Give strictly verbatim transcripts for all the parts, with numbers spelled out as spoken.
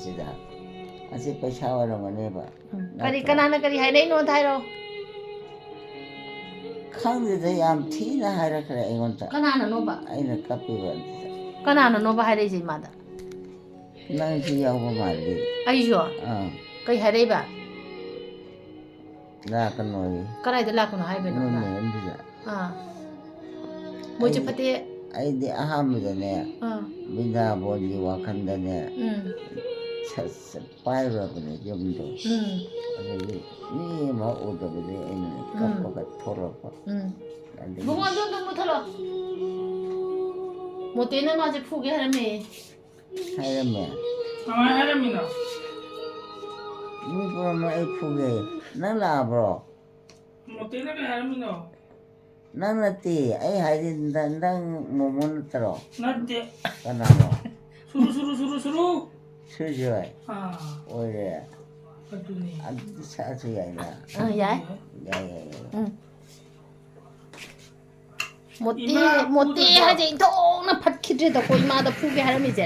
ꯁꯤꯗ ꯑꯁꯤ ꯄꯩꯁꯥ ꯑꯣꯏꯔꯝꯒꯅꯦꯕ꯫ ꯎꯝ꯫ ꯀꯔꯤ, ꯀꯅꯥꯅ ꯀꯔꯤ ꯍꯥꯏꯔꯛꯏꯅꯣ ꯑꯝꯇ ꯍꯥꯏꯔꯣ꯫ ꯈꯪꯗꯦꯗ, ꯌꯥꯝ ꯊꯤꯅ ꯍꯥꯏꯔꯛꯈ꯭ꯔꯦ ꯑꯩꯉꯣꯟꯗ꯫ ꯀꯅꯥꯅꯅꯣꯕ? ꯑꯩꯅ ꯀꯞꯄꯤꯕ ꯑꯗꯨꯗ꯫ ꯀꯅꯥꯅꯅꯣꯕ ꯍꯥꯏꯔꯛꯏꯁꯦ ꯏꯃꯥꯗ? ꯅꯪꯁꯨ ꯌꯥꯎꯕ ꯃꯥꯜꯂꯤ꯫ ꯑꯩꯁꯨ? ꯑꯥ꯫ ꯀꯩ ꯍꯥꯏꯔꯛꯏꯕ? ꯂꯥꯛꯀꯅꯣꯌꯦ꯫ ꯀꯗꯥꯏꯗ ꯂꯥꯛꯀꯅꯣ ꯍꯥꯏꯕꯅꯣ? ꯅꯣꯏ ꯃꯌꯨꯝꯁꯤꯗ꯫ ꯑꯥ꯫ ꯃꯣꯏꯁꯦ ꯐꯠꯇꯦ꯫ ꯑꯩꯗꯤ ꯑꯍꯥꯟꯕꯗꯅꯦ, ꯑꯥ꯫ ꯕꯤꯟꯗꯥꯕꯣꯟꯒꯤ ꯋꯥꯈꯜꯗꯅꯦ, ꯎꯝ꯫ ꯁꯠ ꯁꯠ ꯄꯥꯏꯔꯨꯔꯕꯅꯦ ꯌꯨꯝꯗꯣ꯫ ꯎꯝ꯫ ꯑꯗꯒꯤ ꯃꯤ ꯑꯃ ꯎꯗꯕꯗꯒꯤ ꯑꯩꯅ ꯎꯝ꯫ ꯀꯞꯄꯒ ꯊꯣꯛꯂꯛꯄ꯫ ꯎꯝ꯫ ꯑꯗꯒꯤ ꯏꯕꯨꯡꯉꯣ, ꯑꯗꯨ ꯑꯗꯨꯝ ꯃꯨꯠꯊꯠꯂꯣ꯫ ꯃꯣꯇꯦꯅ ꯃꯥꯁꯦ ꯐꯨꯒꯦ ꯍꯥꯏꯔꯝꯃꯦ꯫ ꯍꯥꯏꯔꯝꯃꯦ꯫ ꯀꯃꯥꯏꯅ ꯍꯥꯏꯔꯝꯃꯤꯅꯣ? ꯃꯤ ꯄꯨꯝꯅꯃꯛ ꯑꯩ ꯐꯨꯒꯦ꯫ ꯅꯪ ꯂꯥꯛꯑꯕ꯭ꯔꯣ? ꯃꯣꯇꯦꯅ ꯀꯩ ꯍꯥꯏꯔꯝꯃꯤꯅꯣ? ꯅꯪ ꯅꯠꯇꯦ꯫ ꯑꯩ ꯍꯥꯏꯗꯤ ꯅꯪ, ꯅꯪ ꯃꯣꯃꯣ ꯅꯠꯇ꯭ꯔꯣ? ꯅꯠꯇꯦ꯫ ꯀꯅꯥꯅꯣ? ꯁꯨꯔꯨ ꯁꯨꯔꯨ ꯁꯨꯔꯨ ꯁꯨꯔꯨ꯫ ꯁꯨꯖꯣꯏ꯫ ꯑꯥ꯫ ꯑꯣꯏꯔꯦ꯫ ꯑꯗꯨꯅꯤ꯫ ꯑꯗꯨꯗꯤ ꯁꯛꯑꯁꯨ ꯌꯥꯏꯅ꯫ ꯑꯥ, ꯌꯥꯏ꯫ ꯌꯥꯏ, ꯌꯥꯏ, ꯌꯥꯏ꯫ ꯎꯝ꯫ ꯃꯣꯇꯦ, ꯏꯃꯥ ꯃꯣꯇꯦ ꯐꯨꯗ꯭ꯔꯣ? ꯍꯥꯏꯁꯦ ꯏꯟꯊꯣꯛꯅ ꯐꯠꯈꯤꯗ꯭ꯔꯦꯗꯀꯣ, ꯏꯃꯥꯗ ꯐꯨꯒꯦ ꯍꯥꯏꯔꯝꯃꯤꯁꯦ꯫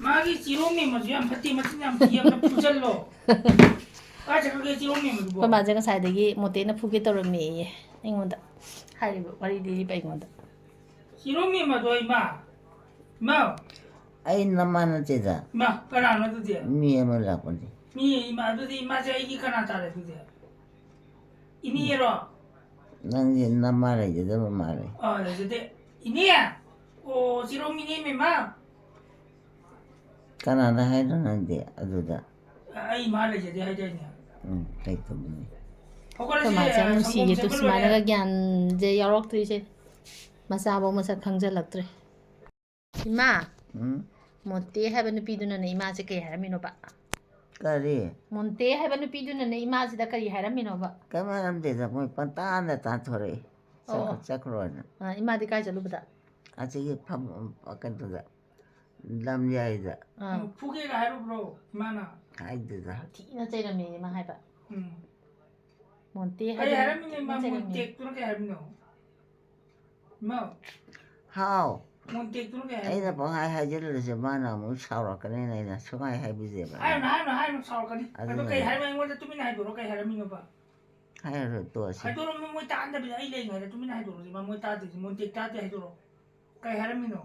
ꯃꯥꯒꯤ ꯆꯤꯔꯣ ꯃꯦꯝꯕꯁꯨ ꯌꯥꯝ ꯐꯠꯇꯦ, ꯃꯆꯤꯟ ꯌꯥꯝ ꯊꯤ, ꯌꯥꯝꯅ ꯐꯨꯖꯜꯂꯣ꯫ ꯀꯥꯏ ꯆꯠꯈ꯭ꯔꯒꯦ ꯆꯤꯔꯣ ꯃꯦꯝꯕꯗꯨꯕꯣ? ꯑꯩꯈꯣꯏ ꯃꯥꯁꯦ ꯉꯁꯥꯏꯗꯒꯤ ꯃꯣꯇꯦꯅ ꯐꯨꯒꯦ ꯇꯧꯔꯝꯃꯦꯌꯦ ꯑꯩꯉꯣꯟꯗ꯫ ꯍꯥꯏꯔꯤꯕ, ꯋꯥꯔꯤ ꯂꯤꯔꯤꯕ ꯑꯩꯉꯣꯟꯗ꯫ ꯆꯤꯔꯣ ꯃꯦꯝꯕꯗꯣ ꯏꯃꯥ꯫ ꯏꯃꯥ꯫ ꯑꯩ ꯅꯃꯥ ꯅꯠꯇꯦꯗ꯫ ꯏꯃꯥ, ꯀꯅꯥꯅꯣ ꯑꯗꯨꯗꯤ? ꯃꯤ ꯑꯃ ꯂꯥꯛꯄꯅꯤ꯫ ꯃꯤ ꯏꯃꯥ, ꯑꯗꯨꯗꯤ ꯏꯃꯥꯁꯦ ꯑꯩꯒꯤ ꯀꯅꯥ ꯇꯥꯔꯦ ꯑꯗꯨꯗꯤ? ꯏꯅꯦꯔꯣ? ꯅꯪꯁꯦ ꯅꯃꯥ ꯂꯩꯖꯗꯕ ꯃꯥꯜꯂꯦ꯫ ꯑꯥ, ꯂꯩꯖꯗꯦ꯫ ꯏꯅꯦ! ꯑꯣ, ꯆꯤꯔꯣ ꯏꯅꯦ ꯃꯦꯝꯃ? ꯀꯅꯥꯅ ꯍꯥꯏꯅꯣ ꯅꯪꯗꯤ ꯑꯗꯨꯗ? ꯑꯩ ꯏꯃꯥ ꯂꯩꯖꯗꯦ ꯍꯥꯏꯗꯥꯏꯅꯦ? ꯎꯝ, ꯂꯩꯇꯕꯅꯤ꯫ ꯍꯧꯒꯠꯂꯁꯤ, ꯑꯩꯈꯣꯏ ꯃꯥꯁꯦ ꯌꯥꯝ ꯁꯪꯒꯣꯝ ꯅꯨꯡꯁꯤꯌꯦ, ꯑꯗꯨ ꯁꯦꯝꯕ ꯁꯨꯃꯥꯏꯅꯒ ꯂꯣꯏꯔꯦ꯫ ꯒ꯭ꯌꯥꯟꯁꯦ ꯌꯥꯎꯔꯛꯇ꯭ꯔꯤꯁꯦ꯫ ꯃꯆꯥꯐꯧ ꯃꯁꯛ ꯈꯪꯖꯜꯂꯛꯇ꯭ꯔꯦ꯫ ꯏꯃꯥ, ꯎꯝ? ꯃꯣꯇꯦ ꯍꯥꯏꯕ ꯅꯨꯄꯤꯗꯨꯅꯅꯦ ꯏꯃꯥꯁꯦ ꯀꯩ ꯍꯥꯏꯔꯝꯃꯤꯅꯣꯕ? ꯀꯔꯤ? ꯃꯣꯟꯇꯦ ꯍꯥꯏꯕ ꯅꯨꯄꯤꯗꯨꯅꯅꯦ ꯏꯃꯥꯁꯤꯗ ꯀꯔꯤ ꯍꯥꯏꯔꯝꯃꯤꯅꯣꯕ? ꯀꯩꯝ ꯍꯥꯏꯔꯝꯗꯦꯗ, ꯃꯣꯏ ꯄꯪꯇꯥꯟꯗ ꯇꯥꯟꯊꯣꯔꯛꯏ꯫ ꯆꯠꯈ꯭ꯔꯣ, ꯑꯣ꯫ ꯆꯠꯈ꯭ꯔꯣꯅ꯫ ꯑ, ꯏꯃꯥꯗꯤ ꯀꯥꯏ ꯆꯠꯂꯨꯕꯗ? ꯑꯁꯤꯒꯤ ꯐꯝ, ꯀꯩꯅꯣꯗ, ꯂꯝꯌꯥꯏꯗ꯫ ꯑꯥ꯫ ꯐꯨꯒꯦꯒ ꯍꯥꯏꯔꯨꯕ꯭ꯔꯣ ꯏꯃꯥꯅ? ꯍꯥꯏꯗꯦꯗ꯫ ꯌꯥꯝ ꯊꯤꯅ ꯆꯩꯔꯝꯃꯦ ꯏꯃꯥ ꯍꯥꯏꯕ꯫ ꯎꯝ꯫ ꯃꯣꯟꯇꯦ ꯀꯩ ꯍꯥꯏꯕ ꯍꯥꯏꯔꯝꯃꯤꯅꯣ ꯌꯥꯝ ꯏꯃꯥ? ꯆꯩꯔꯝꯃꯦ꯫ ꯃꯣꯟꯇꯦꯛꯇꯨꯅ ꯀꯩ ꯍꯥꯏꯔꯝꯃꯤꯅꯣ? ꯏꯃꯥ꯫ ꯍꯥꯎ, ꯃꯣꯟꯇꯦꯛꯇꯨꯅ ꯀꯩ ꯍꯥꯏ? ꯑꯩꯅ ꯄꯪꯍꯥꯏ ꯍꯥꯏꯖꯤꯜꯂꯁꯨ ꯃꯥꯅ ꯑꯃꯨꯛ ꯁꯥꯎꯔꯛꯀꯅꯤꯅ ꯑꯩꯅ ꯁꯨꯡꯍꯥꯏ ꯍꯥꯏꯕꯤꯗꯦꯕ꯫ ꯍꯥꯏꯔꯨꯅꯨ, ꯍꯥꯏꯔꯨꯅꯨ, ꯍꯥꯏꯔꯨꯅꯨ, ꯁꯥꯎꯔꯛꯀꯅꯤ꯫ ꯑꯗꯣ ꯑꯗꯨꯅꯦ꯫ ꯀꯩ ꯍꯥꯏꯔꯝꯃꯤ? ꯑꯩꯉꯣꯟꯗ ꯇꯨꯃꯤꯟꯅ ꯍꯥꯏꯗꯣꯔꯛꯑꯣ, ꯀꯩ ꯍꯥꯏꯔꯝꯃꯤꯅꯣꯕ? ꯍꯥꯏꯔꯔꯣꯏ, ꯇꯣꯛꯑꯁꯤ꯫ ꯍꯥꯏꯗꯣꯔꯛꯑꯣ, ꯃꯣꯏ ꯇꯥꯟꯗꯕꯤꯗ ꯑꯩ ꯂꯩꯔꯤꯉꯩꯗ ꯇꯨꯃꯤꯟꯅ ꯍꯥꯏꯗꯣꯔꯛꯑꯣ, ꯃꯣꯏ ꯇꯥꯗ꯭ꯔꯤꯁꯦ, ꯃꯣꯟꯇꯦꯛ ꯇꯥꯗꯦ ꯍꯥꯏꯗꯣꯔꯛꯑꯣ꯫ ꯀꯩ ꯍꯥꯏꯔꯝꯃꯤꯅꯣ?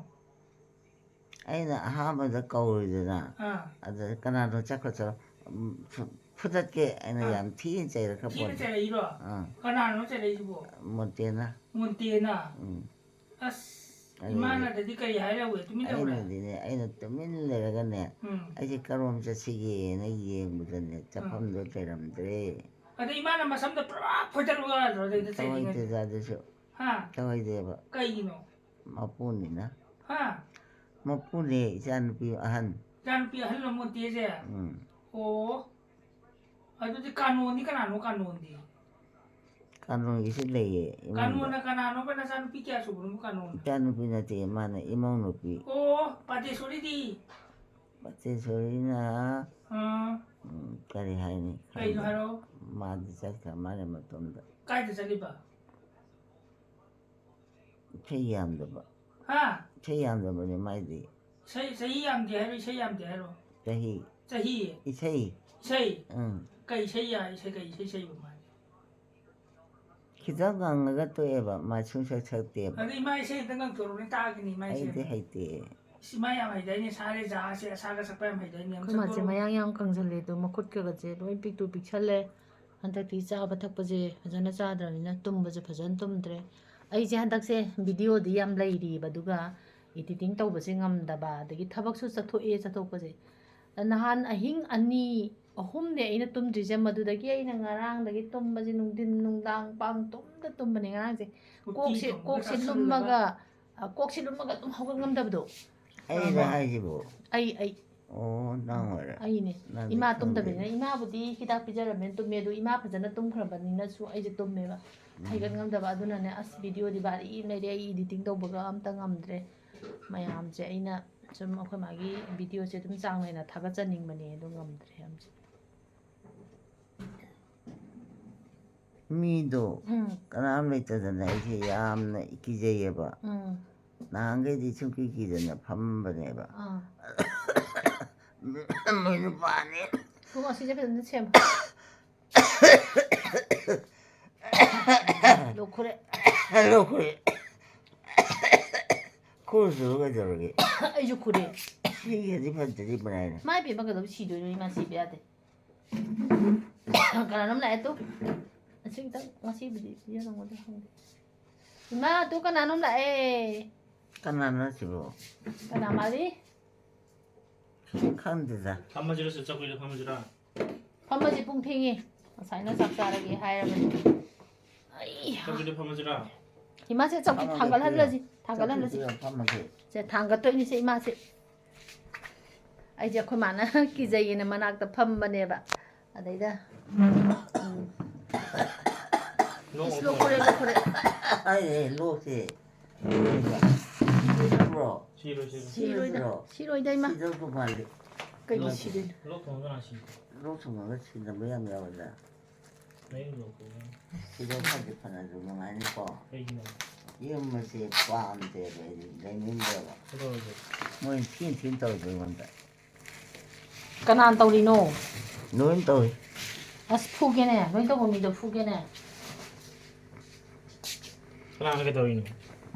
ꯑꯩꯅ ꯑꯍꯥꯟꯕꯗ ꯀꯧꯔꯤꯗꯅ, ꯑꯥ꯫ ꯑꯗ ꯀꯅꯥꯅꯣ ꯆꯠꯈ꯭ꯔꯣ ꯆꯠꯂꯣ, ꯎꯝ, ꯐꯨ-, ꯐꯨꯗꯠꯀꯦ ꯑꯩꯅ ꯑꯥ꯫ ꯌꯥꯝ ꯊꯤꯅ ꯆꯩꯔꯛꯈ꯭ꯔ ꯊꯤꯅ ꯄꯣꯠꯅꯤ꯫ ꯆꯩꯔꯛꯏꯔꯣ? ꯑꯥ꯫ ꯀꯅꯥꯅꯣ ꯆꯩꯔꯛꯏꯁꯤꯕꯣ? ꯃꯣꯟꯇꯦꯅ꯫ ꯃꯣꯟꯇꯦꯅ? ꯎꯝ꯫ ꯑꯁ, ꯑꯗꯨꯅꯦ꯫ ꯏꯃꯥꯅꯗꯗꯤ ꯀꯩ ꯍꯥꯏꯔꯦ ꯍꯧꯋꯦ? ꯇꯨꯃꯤꯟ ꯂꯩꯍꯧꯔꯦ? ꯑꯩꯅꯗꯤꯅꯦ, ꯑꯩꯅ ꯇꯨꯃꯤꯟ ꯂꯩꯔꯒꯅꯦ, ꯎꯝ꯫ ꯑꯩꯁꯦ ꯀꯔꯣꯝ ꯆꯠꯁꯤꯒꯦꯅ ꯌꯦꯡꯕꯗꯅꯦ, ꯆꯠꯐꯝꯗꯣ ꯂꯩꯔꯝꯗ꯭ꯔꯦ꯫ ꯑꯗ ꯏꯃꯥꯅ ꯃꯁꯝꯗ ꯄꯨꯔꯥ ꯐꯣꯏꯗꯠꯂꯨ ꯌꯥꯗ꯭ꯔꯣ? ꯑꯗꯩꯗ ꯆꯩꯔꯤꯉꯩꯗ꯫ ꯇꯧꯍꯩꯗꯦꯗ ꯑꯗꯨꯁꯨ꯫ ꯍꯥ? ꯇꯧꯍꯩꯗꯦꯕ꯫ ꯀꯩꯒꯤꯅꯣ? ꯃꯄꯨꯅꯤꯅ꯫ ꯍꯥ? ꯃꯄꯨꯅꯦ, ꯏꯆꯥꯅꯨꯄꯤ ꯑꯍꯟ꯫ ꯏꯆꯥꯅꯨꯄꯤ ꯑꯍꯜ ꯂꯣ ꯃꯣꯟꯇꯦꯁꯦ? ꯎꯝ꯫ ꯑꯣ꯫ ꯑꯗꯨꯗꯤ ꯀꯥꯅꯣꯟꯗꯤ ꯀꯅꯥꯅꯣ ꯀꯥꯅꯣꯟꯗꯤ? ꯀꯥꯅꯣꯟꯒꯤꯁꯨ ꯂꯩꯌꯦ ꯏꯃꯨꯡꯗ꯫ ꯀꯥꯅꯣꯟꯅ ꯀꯅꯥꯅꯣꯕ ꯅꯆꯥꯅꯨꯄꯤ ꯀꯌꯥ ꯁꯨꯕꯅꯣꯕ ꯀꯥꯅꯣꯟꯅ? ꯏꯆꯥꯅꯨꯄꯤ ꯅꯠꯇꯦ, ꯃꯥꯅ ꯏꯃꯧ ꯅꯨꯄꯤ꯫ ꯑꯣ, ꯄꯥꯇꯦꯁꯣꯔꯤꯗꯤ? ꯄꯥꯇꯦꯁꯣꯔꯤꯅ, ꯑꯥ, ꯎꯝ, ꯀꯔꯤ ꯍꯥꯏꯅꯤ? ꯀꯩꯅꯣ ꯈꯪꯗꯦ꯫ ꯍꯥꯏꯔꯣ? ꯃꯥꯗꯤ ꯆꯠꯈ꯭ꯔ ꯃꯥꯜꯂꯦ ꯃꯇꯣꯝꯗ꯫ ꯀꯥꯏꯗ ꯆꯠꯂꯤꯕ? ꯏꯁꯩ ꯌꯥꯝꯗꯕ꯫ ꯍꯥ? ꯏꯁꯩ ꯌꯥꯝꯗꯕꯅꯦ ꯃꯥꯏꯗꯤ꯫ ꯏꯁꯩ, ꯆꯍꯤ ꯌꯥꯝꯗꯦ ꯍꯥꯏꯔꯣ, ꯏꯁꯩ ꯌꯥꯝꯗꯦ ꯍꯥꯏꯔꯣ? ꯆꯍꯤ꯫ ꯆꯍꯤ? ꯏꯁꯩ꯫ ꯏꯁꯩ? ꯎꯝ꯫ ꯀꯩ ꯏꯁꯩ ꯌꯥ-, ꯏꯁꯩ, ꯀꯩ ꯏꯁꯩ ꯁꯛꯏꯕ ꯃꯥꯗꯤ? ꯈꯤꯇꯪ ꯉꯪꯉꯒ ꯇꯣꯛꯑꯦꯕ, ꯃꯥ ꯁꯨꯡꯁꯛ ꯁꯛꯇꯦꯕ꯫ ꯑꯗꯨꯗꯤ ꯏꯃꯥ ꯏꯁꯩ ꯑꯝꯇ ꯉꯪꯊꯣꯔꯛꯎꯅꯦ, ꯇꯥꯒꯦꯅꯦ, ꯏꯃꯥ ꯏꯁꯩ ꯑꯩꯗꯤ ꯑꯝꯇ꯫ ꯍꯩꯇꯦ꯫ ꯏꯁ, ꯏꯃꯥ ꯌꯥꯝ ꯍꯩꯗꯥꯏꯅꯦ, ꯁꯥ ꯔꯦꯖꯥꯁꯦ, ꯑꯁꯥꯒ ꯁꯛꯄ ꯌꯥꯝ ꯍꯩꯗꯥꯏꯅꯦ, ꯑꯝ ꯑꯩꯈꯣꯏ ꯃꯥꯁꯦ ꯁꯛꯇꯣꯔꯛꯎ꯫ ꯃꯌꯥꯡ ꯌꯥꯝ ꯀꯪꯁꯜꯂꯦ ꯑꯗꯣ, ꯃꯈꯨꯠꯀꯒꯁꯦ ꯂꯣꯏ ꯄꯤꯛꯇꯨ ꯄꯤꯛꯁꯜꯂꯦ꯫ ꯍꯟꯗꯛꯇꯤ ꯆꯥꯕ ꯊꯛꯄꯁꯦ ꯐꯖꯅ ꯆꯥꯗ꯭ꯔꯕꯅꯤꯅ ꯇꯨꯝꯕꯁꯨ ꯐꯖꯅ ꯇꯨꯝꯗ꯭ꯔꯦ꯫ ꯑꯩꯁꯦ ꯍꯟꯗꯛꯁꯦ ꯚꯤꯗꯤꯑꯣꯗꯤ ꯌꯥꯝ ꯂꯩꯔꯤꯕ, ꯑꯗꯨꯒ ꯏꯗꯤꯇꯤꯡ ꯇꯧꯕꯁꯦ ꯉꯝꯗꯕ, ꯑꯗꯒꯤ ꯊꯕꯛꯁꯨ ꯆꯠꯊꯣꯛꯑꯦ, ꯆꯠꯊꯣꯛꯄꯁꯦ꯫ ꯅꯍꯥꯟ ꯑꯍꯤꯡ ꯑꯅꯤ ꯑꯍꯨꯝꯅꯦ ꯑꯩꯅ ꯇꯨꯝꯗ꯭ꯔꯤꯁꯦ, ꯃꯗꯨꯗꯒꯤ ꯑꯩꯅ ꯉꯔꯥꯡꯗꯒꯤ ꯇꯨꯝꯕꯁꯦ ꯅꯨꯡꯊꯤꯟ ꯅꯨꯡꯗꯥꯡ ꯄꯥꯡ ꯇꯨꯝꯗ ꯇꯨꯝꯕꯅꯦ ꯉꯔꯥꯡꯁꯦ꯫ ꯎꯇꯤ ꯀꯣꯛꯁꯦ, ꯊꯣꯡꯕꯒ ꯀꯣꯛꯁꯦ ꯆꯥꯁꯤꯜꯂꯒ꯫ ꯂꯨꯝꯃꯒ, ꯑ, ꯀꯣꯛꯁꯦ ꯂꯨꯝꯃꯒ ꯑꯗꯨꯝ ꯍꯧꯒꯠ ꯉꯝꯗꯕꯗꯣ꯫ ꯑꯩꯔ ꯍꯥꯏꯁꯤꯕꯣ? ꯑꯩ, ꯑꯩ, ꯑꯣ, ꯅꯪ ꯑꯣꯏꯔꯦ꯫ ꯑꯩꯅꯦ꯫ ꯅꯪꯗꯤ ꯏꯃꯥ ꯈꯪꯗꯦ꯫ ꯇꯨꯝꯗꯕꯅꯤꯅ, ꯏꯃꯥꯕꯨꯗꯤ ꯍꯤꯗꯥꯛ ꯄꯤꯖꯔꯝꯃꯦꯅ ꯇꯨꯝꯃꯦ, ꯑꯗꯨ ꯏꯃꯥ ꯐꯖꯅ ꯇꯨꯝꯈ꯭ꯔꯕꯅꯤꯅꯁꯨ ꯑꯩꯁꯦ ꯇꯨꯝꯃꯦꯕ꯫ ꯍꯩꯒꯠ ꯉꯝꯗꯕ꯫ ꯑꯗꯨꯅꯅꯦ, ꯑꯁ, ꯚꯤꯗꯤꯑꯣꯗꯤ ꯚꯥꯔꯤ ꯑꯃ ꯂꯩꯔꯦ, ꯑꯩ ꯏꯗꯤꯇꯤꯡ ꯇꯧꯕꯒ ꯑꯝꯇ ꯉꯝꯗ꯭ꯔꯦ꯫ ꯃꯌꯥꯝꯁꯦ ꯑꯩꯅ ꯁꯨꯝ ꯑꯩꯈꯣꯏ ꯃꯥꯒꯤ ꯚꯤꯗꯤꯑꯣꯁꯦ ꯑꯗꯨꯝ ꯆꯥꯡ ꯅꯥꯏꯅ ꯊꯥꯒꯠꯆꯅꯤꯡꯕꯅꯦ, ꯑꯗꯨ ꯉꯝꯗ꯭ꯔꯦ ꯌꯥꯝꯁꯦ꯫ ꯃꯤꯗꯣ ꯎꯝ, ꯀꯅꯥꯝ ꯂꯩꯇꯗꯅ ꯑꯩꯁꯦ ꯌꯥꯝꯅ ꯀꯤꯖꯩꯌꯦꯕ꯫ ꯎꯝ, ꯅꯍꯥꯟꯈꯩꯗꯤ ꯁꯨꯡꯀꯤ ꯀꯤꯗꯅ ꯐꯝꯕꯅꯦꯕ꯫ ꯑꯥ ꯃꯣꯏ ꯅꯨꯄꯥꯅꯤ꯫ ꯊꯣꯡ ꯑꯁꯤꯁꯦ ꯐꯖꯅ ꯁꯦꯝꯃꯣ꯫ ꯂꯣꯛ ꯈꯨꯔꯦ꯫ ꯂꯣꯛ ꯈꯨꯔꯦ꯫ ꯈꯨꯔꯁꯨ ꯀꯩꯗꯧꯔꯒꯦ? ꯑꯩꯁꯨ ꯈꯨꯔꯦ꯫ ꯁꯤꯒꯗꯤ ꯐꯠꯇꯗꯤ ꯄꯅꯥꯏꯅ꯫ ꯃꯥꯏ ꯄꯦꯝꯃ ꯀꯩꯗꯧꯕ ꯁꯤꯗꯣꯏꯅꯣ? ꯏꯃꯥ ꯁꯤꯕ ꯌꯥꯗꯦ꯫ ꯀꯅꯥꯅꯣꯝ ꯂꯥꯛꯑꯦ ꯇꯨ꯫ ꯑꯁꯤ ꯈꯤꯇꯪ ꯉꯁꯤꯕꯨꯗꯤ ꯄꯤꯖꯔꯝꯒꯗ꯭ꯔꯥ ꯈꯪꯗꯦ꯫ ꯏꯃꯥ ꯇꯨ ꯀꯅꯥꯅꯣꯝ ꯂꯥꯛꯑꯦ꯫ ꯀꯅꯥꯅꯣ ꯁꯤꯕꯣ? ꯀꯅꯥ ꯃꯥꯜꯂꯤ? ꯈꯪꯗꯦꯗ꯫ ꯐꯝꯃꯁꯤꯔ ꯁꯤ ꯆꯧꯀ꯭ꯔꯤꯗ ꯐꯝꯃꯁꯤꯔ? ꯐꯝꯃꯁꯤ ꯄꯨꯡ ꯊꯦꯡꯉꯦ꯫ ꯉꯁꯥꯏꯅ ꯆꯥꯛ ꯆꯥꯔꯒꯦ ꯍꯥꯏꯔꯕꯅꯤ꯫ ꯑꯩ ꯆꯧꯀ꯭ꯔꯤꯗ ꯐꯝꯃꯁꯤꯔ? ꯏꯃꯥꯁꯦ ꯆꯧꯀ꯭ꯔꯤ ꯊꯥꯡꯒꯠꯍꯜꯂꯁꯤ꯫ ꯊꯥꯡꯒꯠꯍꯜꯂꯁꯤ꯫ ꯆꯧꯀ꯭ꯔꯤꯗ ꯐꯝꯃꯁꯦ꯫ ꯁꯦ ꯊꯥꯡꯒꯠꯇꯣꯏꯅꯤꯁꯦ ꯏꯃꯥꯁꯦ꯫ ꯑꯩꯁꯦ ꯑꯩꯈꯣꯏ ꯃꯥꯅ ꯀꯤꯖꯩꯌꯦꯅ ꯃꯅꯥꯛꯇ ꯐꯝꯕꯅꯦꯕ꯫ ꯑꯗꯩꯗ ꯎꯝ꯫ ꯅꯣꯡ ꯏꯁ, ꯂꯣꯛ ꯈꯨꯔꯦ, ꯂꯣꯛ ꯈꯨꯔꯦ꯫ ꯑꯩ ꯂꯣꯛꯁꯦ꯫ ꯁꯤꯔꯕ꯭ꯔꯣ? ꯁꯤꯔꯣꯏ ꯁꯤꯔꯣꯏ꯫ ꯁꯤꯔꯣꯏꯗ꯫ ꯁꯤꯔꯣꯏꯗ꯭ꯔꯣ? ꯁꯤꯔꯣꯏꯗ ꯏꯃꯥ꯫ ꯁꯤꯗꯧꯁꯨ ꯃꯥꯜꯂꯤ꯫ ꯀꯩꯒꯤ ꯂꯣꯛ- ꯁꯤꯗꯣꯏꯅꯣ? ꯂꯣꯛ ꯊꯨꯡꯉꯒ ꯀꯅꯥ ꯁꯤ? ꯂꯣꯛ ꯊꯨꯡꯉꯒ ꯁꯤꯅꯕ ꯌꯥꯝ ꯌꯥꯎꯋꯦꯗ꯫ ꯅꯌꯨꯝ ꯂꯣꯛ ꯈꯨꯕ꯫ ꯁꯤꯗꯧ ꯈꯔꯗꯤ ꯐꯅꯁꯨ ꯅꯨꯡꯉꯥꯏꯅꯤꯀꯣ꯫ ꯀꯩꯒꯤꯅꯣ? ꯌꯨꯝ ꯑꯁꯦ ꯄꯥꯝꯗꯦꯕ ꯑꯩꯗꯤ, ꯂꯩꯅꯤꯡꯗꯦꯕ꯫ ꯀꯩꯗꯧꯔꯒꯦ? ꯃꯣꯏ ꯊꯤꯅ ꯊꯤꯅ ꯇꯧꯔꯤꯗꯣ ꯑꯩꯉꯣꯟꯗ꯫ ꯀꯅꯥꯅ ꯇꯧꯔꯤꯅꯣ? ꯂꯣꯏꯅ ꯇꯧꯏ꯫ ꯑꯁ ꯐꯨꯒꯦꯅꯦ, ꯂꯣꯏ ꯇꯧꯕ ꯃꯤꯗꯣ ꯐꯨꯒꯦꯅꯦ꯫ ꯀꯅꯥꯅ ꯀꯩꯗꯧꯔꯤꯅꯣ?